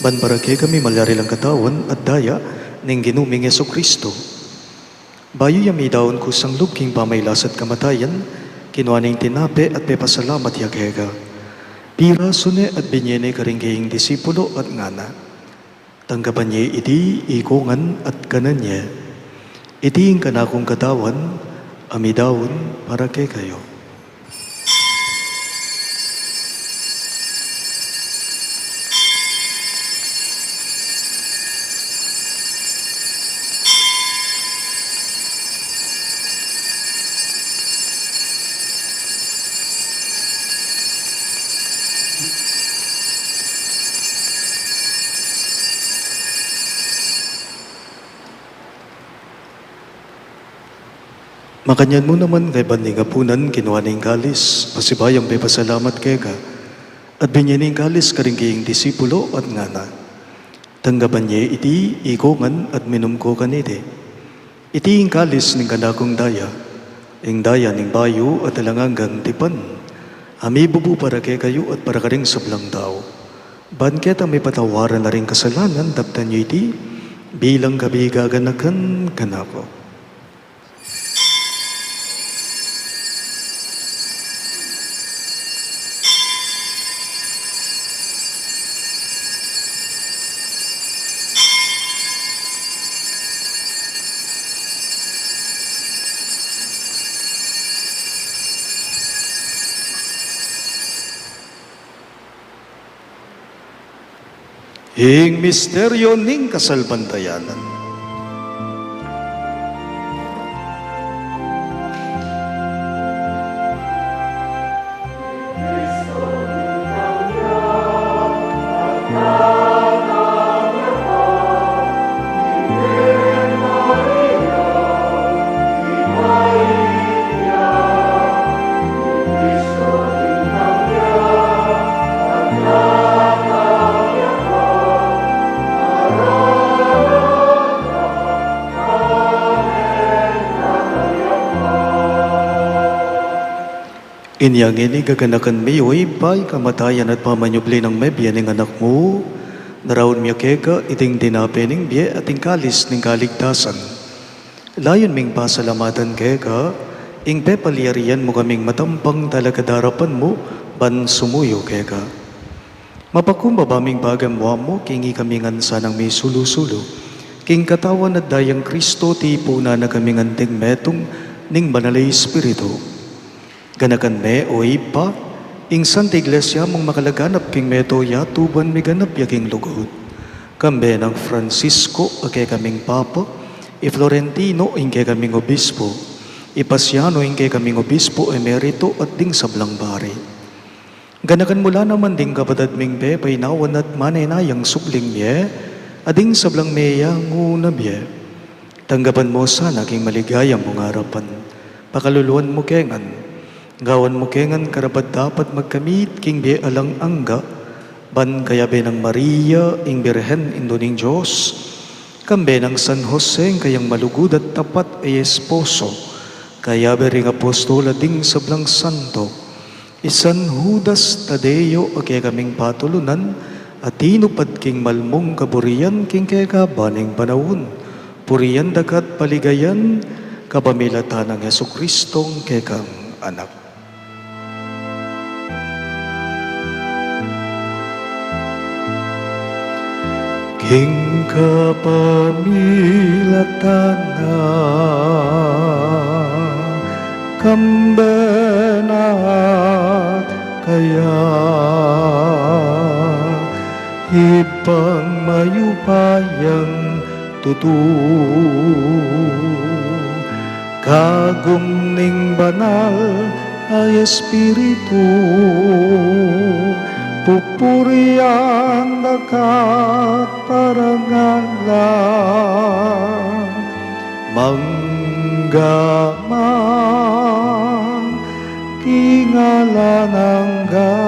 ban para kekami malyari lang katawan at daya ning Ginu ming Jesucristo. Bayu ya midaun kusang lub king pamailas at kamatayan, kinua ne ing tinape at pepasalamat ya keka. Pirasu ne at binye ne karing kayang disipulo at ngana: Tanggapan ye iti ikongan at kanan ye. Iti ing kanakung katawan, a midaun para kekayu. Makanyan mu naman, kaybat ning apunan, kinua ne ing kalis, pasibayu yang pepasalamat keka, at binye ne ing kalis karing kayang disipulo at ngana: Tanggapan ye iti ikongan at minum ko kaniti. Iti ing kalis ning kanakung daya, ing daya ning bayu at alang anggang tipan, a mibubu para kekayu at para karing sablang tau, ban ketang mipatawaran la ring kasalanan. Daptan ye iti bilang kabigaganakan kanaku. Ing misteryu ning kasalpantayanan. Inya ngeni, gaganakan mi, o Ibpa, ing kamatayan at pamanyubli nang mebie ning Anak mu, daraun mi keka iting tinape ning bie at ing kalis ning kaligtasan. Layun ming pasalamatan keka ing pepalyarian mu kaming matampang talakad arapan mu ban sumuyu keka. Mapakumbaba ming pagamuan mu king ikami ngan sanang misulu-sulu king katawan at dayang Kristo, tipunan na kaming anting metung ning Banal a Espiritu. Ganakan me, o Ibpa, ing Santa Iglesia mung makalaganap king mabilug a yatu ban miganap ya king lugud. Kambe nang Francisco a kekaming Papa, i Florentino ing kekaming Obispo, i Pasiano ing kekaming Obispo Emerito at ding sablang pari. Ganakan mu la naman ding kapatad ming pepainawan at manenayang subling mie, at ding sablang meyangu na bie. Tanggapan mu sana king maligaya mung arapan. Pakaluluan mu ke ngan. Gawan mu ke ngan karapat-dapat magkamit king bie alang angga, ban kayabe nang Maria, ing Birhen, Indu ning Dios, kambe nang San Jose, ing kayang malugud at tapat a esposo, kayabe ring apostol at ding sablang santo, i San Judas Tadeo a kekaming patulunan, a tinupad king malmung kaburian king kekaban ning panaun, purian da ka at paligayan, kapamilatan nang Jesucristong kekang Anak. King kapamilatan na, kambe na at kaya, Ibpang mayupayang tutu, kagum ning Banal a Espiritu, pupurian da ka at parangalan, mangga man king alang angga.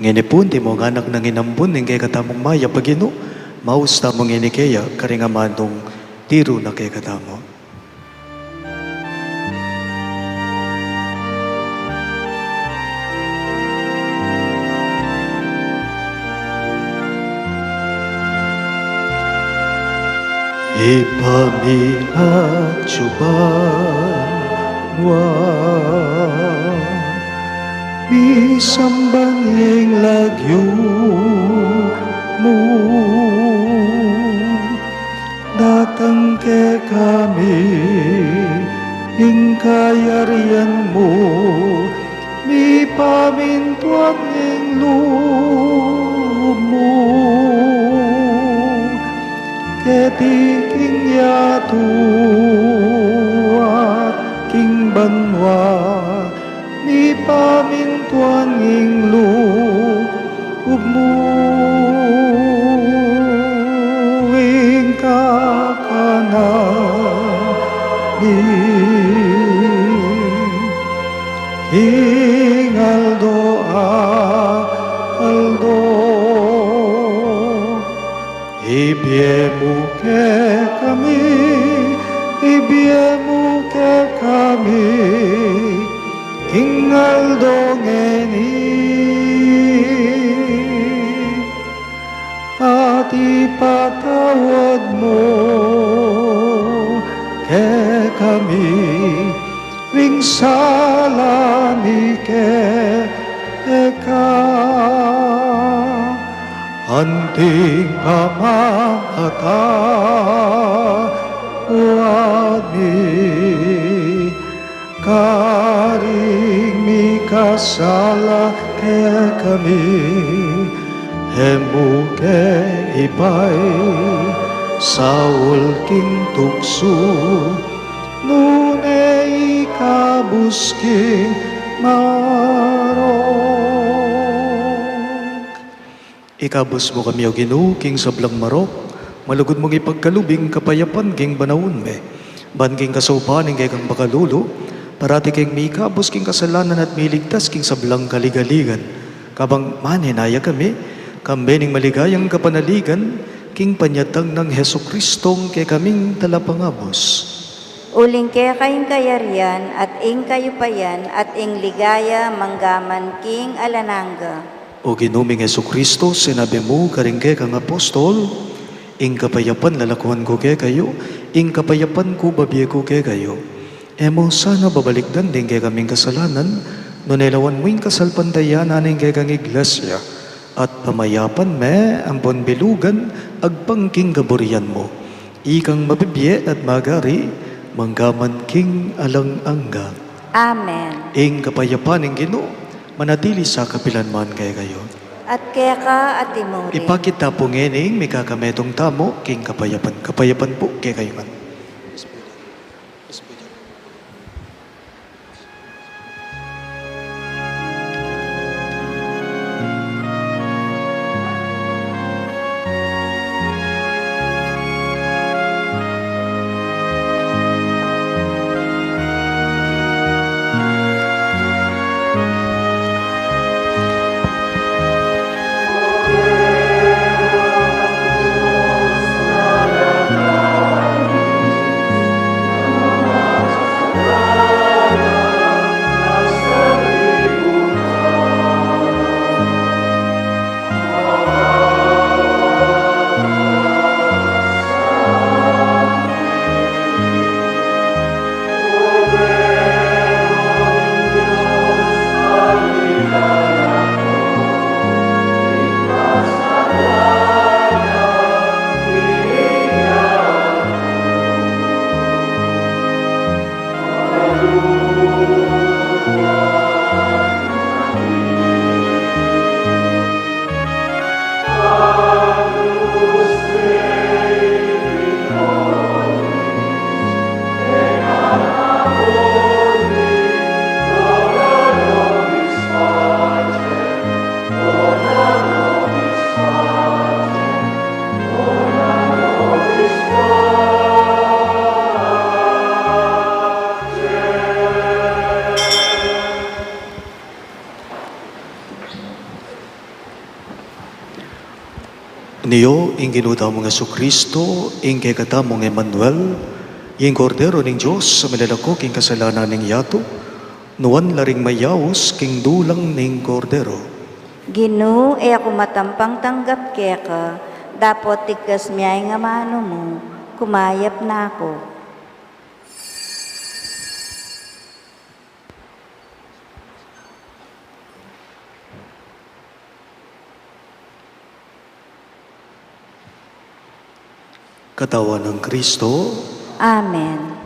Ngeni pu, antimong anak nang inampun ning kekatamung mayap a Ginu, maus tamu ngeni keya karing amanung tiru na kekatamu. Ibpa mi, atsu ka banua, misamban ing lagyu mu, datang kekami ing kayarian mu, mipamintuan ing lub mu keti king yatu at king banua. Mipamintuan ing lub mu ing kakanan mi king aldo-aldo. Ibie mu kekami, ibie mu kekami king aldo ngeni, at ipatawad mu kekami ring sala mi keka, anting pamamatawad mi karing mikasala kekami, e mu ke ipaisaul king tuksu, nune ikabus king marok. Ikabus mu kami, O Ginu, king sablang marok, malugud mung ipagkalub ing kapayapan king panaun mi. Ban king kasaupan ning kekang pakalulu, parati keng mikabus king kasalanan at miligtas king sablang kaligaligan. Kabang manenaya kami, kambe ning maligayang kapanaligan, king panyatang nang Jesucristong kekaming Talapangabus. Uling keka ing kayarian, at ing kayupayan, at ing ligaya, manggaman king alang angga. O Ginu ming Jesucristo, sinabi mu karing kekang apostol, ing kapayapan lalakuan ku kekayu, ing kapayapan ku babie ku kekayu. E mu sana babalikdan ding kekaming kasalanan, nune lawan mu ing kasalpantayanan ning kekang iglesia, at pamayapan me ampon bilugan agpang king kaburian mu. Ikang mabibie at magari, manggaman king alang angga. Amen. Ing kapayapan ning Ginu, manatili sa kapilan man kekayu. At keka, at ikayu rin. Ipakit ta pu ngening mikakametung tamu king kapayapan. Kapayapan pu kekayu ngan. Nio ing Ginu tamung Jesucristo, ing kekatamung Emmanuel, ing Kordero ning Dios a milalako king kasalanan ning yatu. Nuan la ring mayaus king dulang ning Kordero. Ginu, e ku matampang tanggap keka, dapot tigkas me ing amanu mu, kumayap na ku. Katawan nang Kristo. Amen.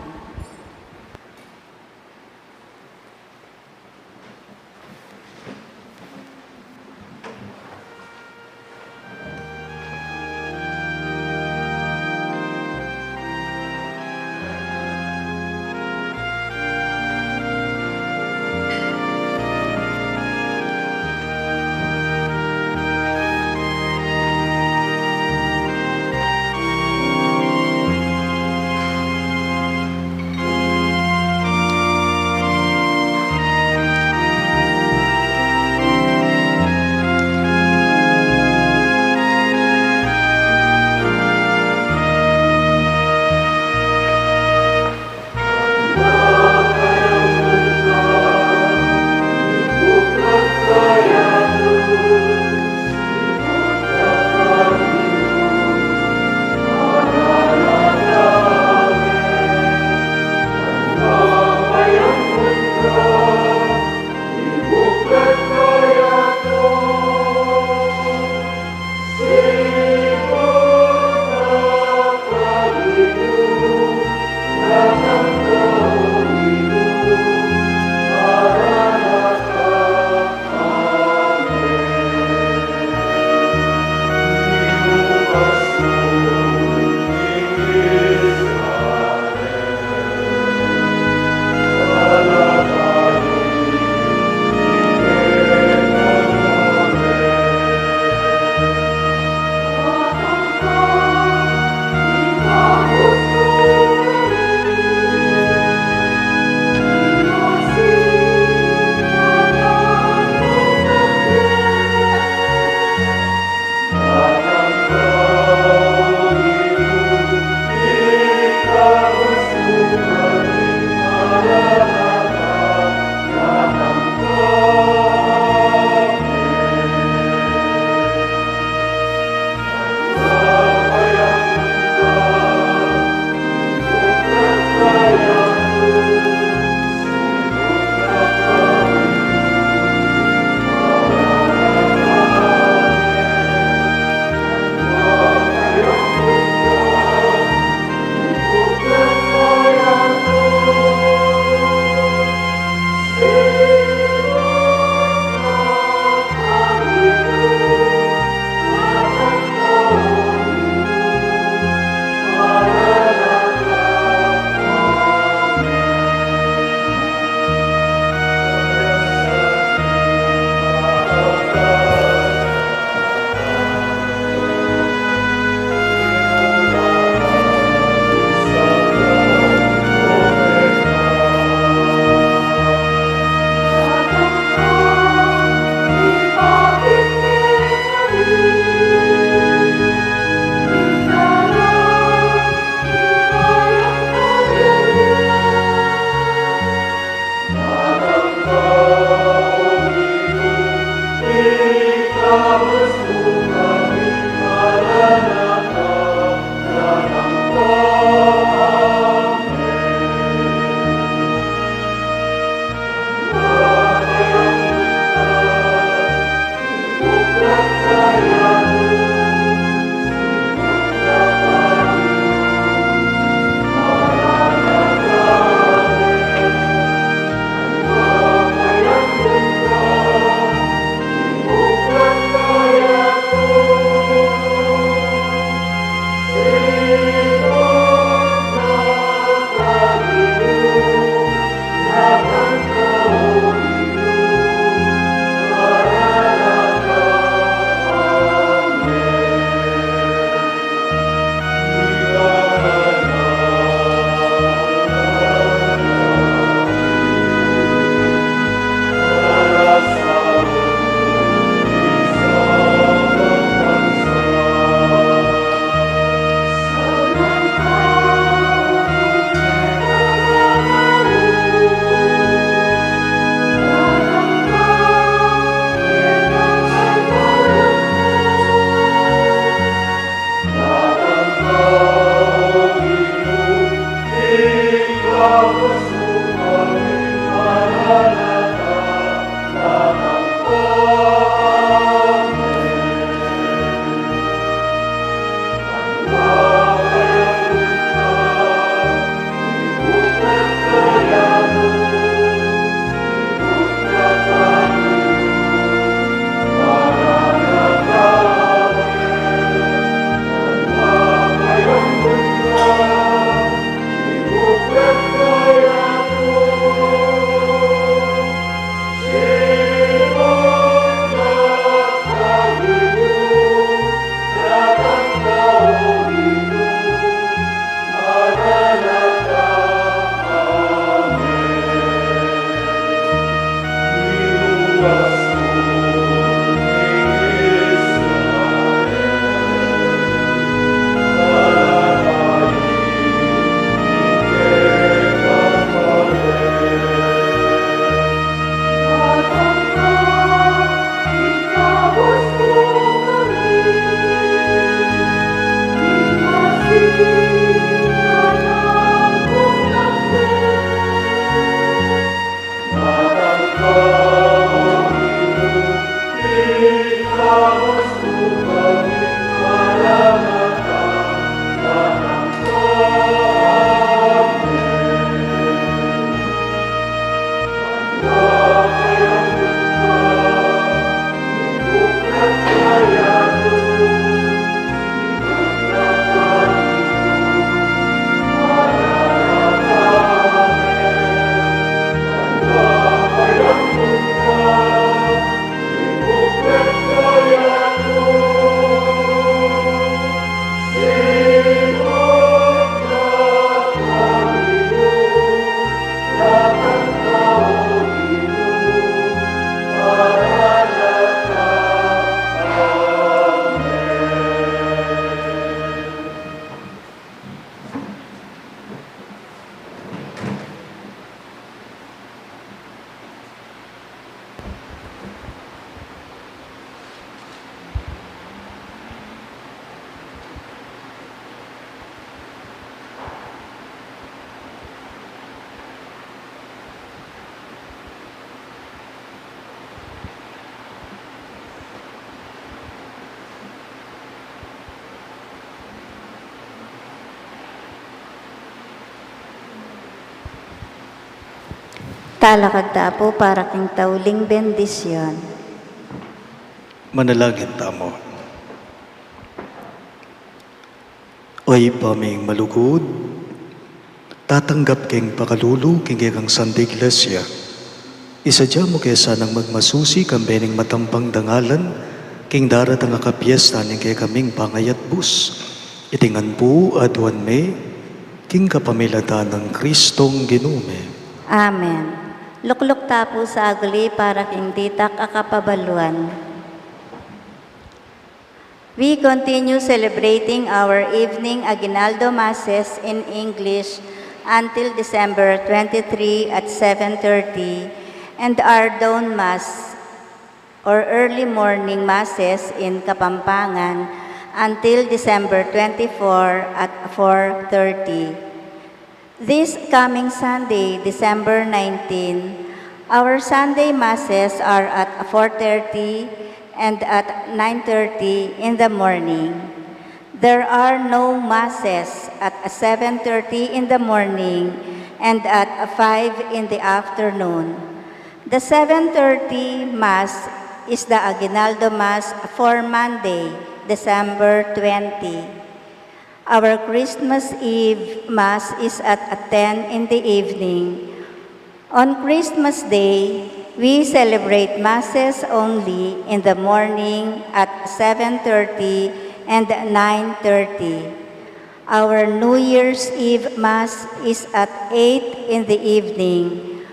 Talakad ta pu para king tauling bendisyon. Manalangin tamu. O Ibpa ming malugud, tatanggap keng pakalulu king kekang Santa Iglesia. Isadya mu ke sanang magmasusi kambe ning matampang dangalan king daratang a kapiesta ning kekaming pangayatbus. Iti ngan pu aduan mi king kapamilatan nang Kristong Ginu mi. Amen. Lukluk ta pu sa agli para king ditak a kapabaluan. We continue celebrating our evening Aguinaldo Masses in English until December twenty-three at seven thirty, and our dawn Mass or early morning Masses in Kapampangan until December twenty-four at four thirty. This coming Sunday, December nineteen, our Sunday Masses are at four thirty and at nine thirty in the morning. There are no Masses at seven thirty in the morning and at five in the afternoon. The seven thirty Mass is the Aguinaldo Mass for Monday, December twenty. Our Christmas Eve Mass is at ten in the evening. On Christmas Day, we celebrate Masses only in the morning at seven thirty and nine thirty. Our New Year's Eve Mass is at eight in the evening.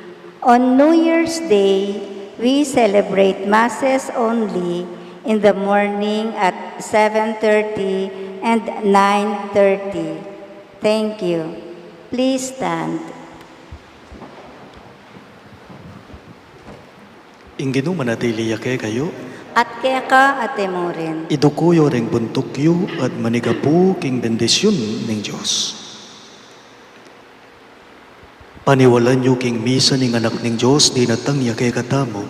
On New Year's Day, we celebrate Masses only in the morning at seven thirty and nine thirty. Thank you. Please stand. Ing Ginu manatili ya kekayu. At keka at imurin. Iduku yu reng buntuk yu at manigapu king bendisyun ning Dios. Paniwalan yu king misa ning Anak ning Dios, dinatang ya kekatamu.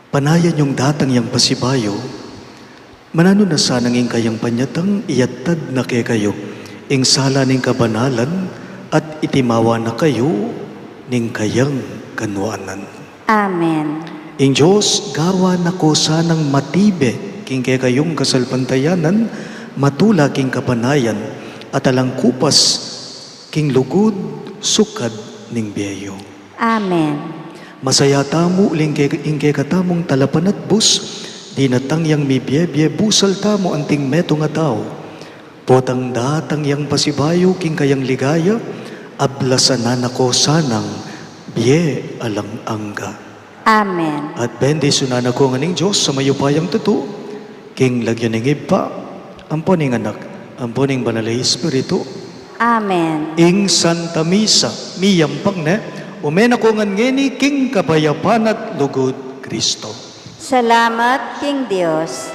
Panayan yung datang yang pasibayu, mananu na sanang ing kayang panyatang iyatad na kekayu ing sala ning kabanalan at itimawa na kayu ning kayang kanuanan. Amen. Ing Dios gawan na ko sanang matibe king kekayung kasalpantayanan, matula king kapanayan, at alang kupas king lugud sukad ning bie yu. Amen. Masaya tamu uling ke-, ing kekatamung talapanatbus, dinatang yang mibie-bie busal tamu anting metung a tau. Potang datang yang pasibayu king kayang ligaya, ablasan na ko sanang bie alang angga. Amen. At bendisyunan na ko ngan ning Dios a mayupayang tutu, king lagyu ning Ibpa, ampo ning Anak, ampo ning Banal a Espiritu. Amen. Ing Santa Misa, miyampang ne, ume na ko ngan ngeni king kapayapan at lugud Kristo. Salamat king Dios.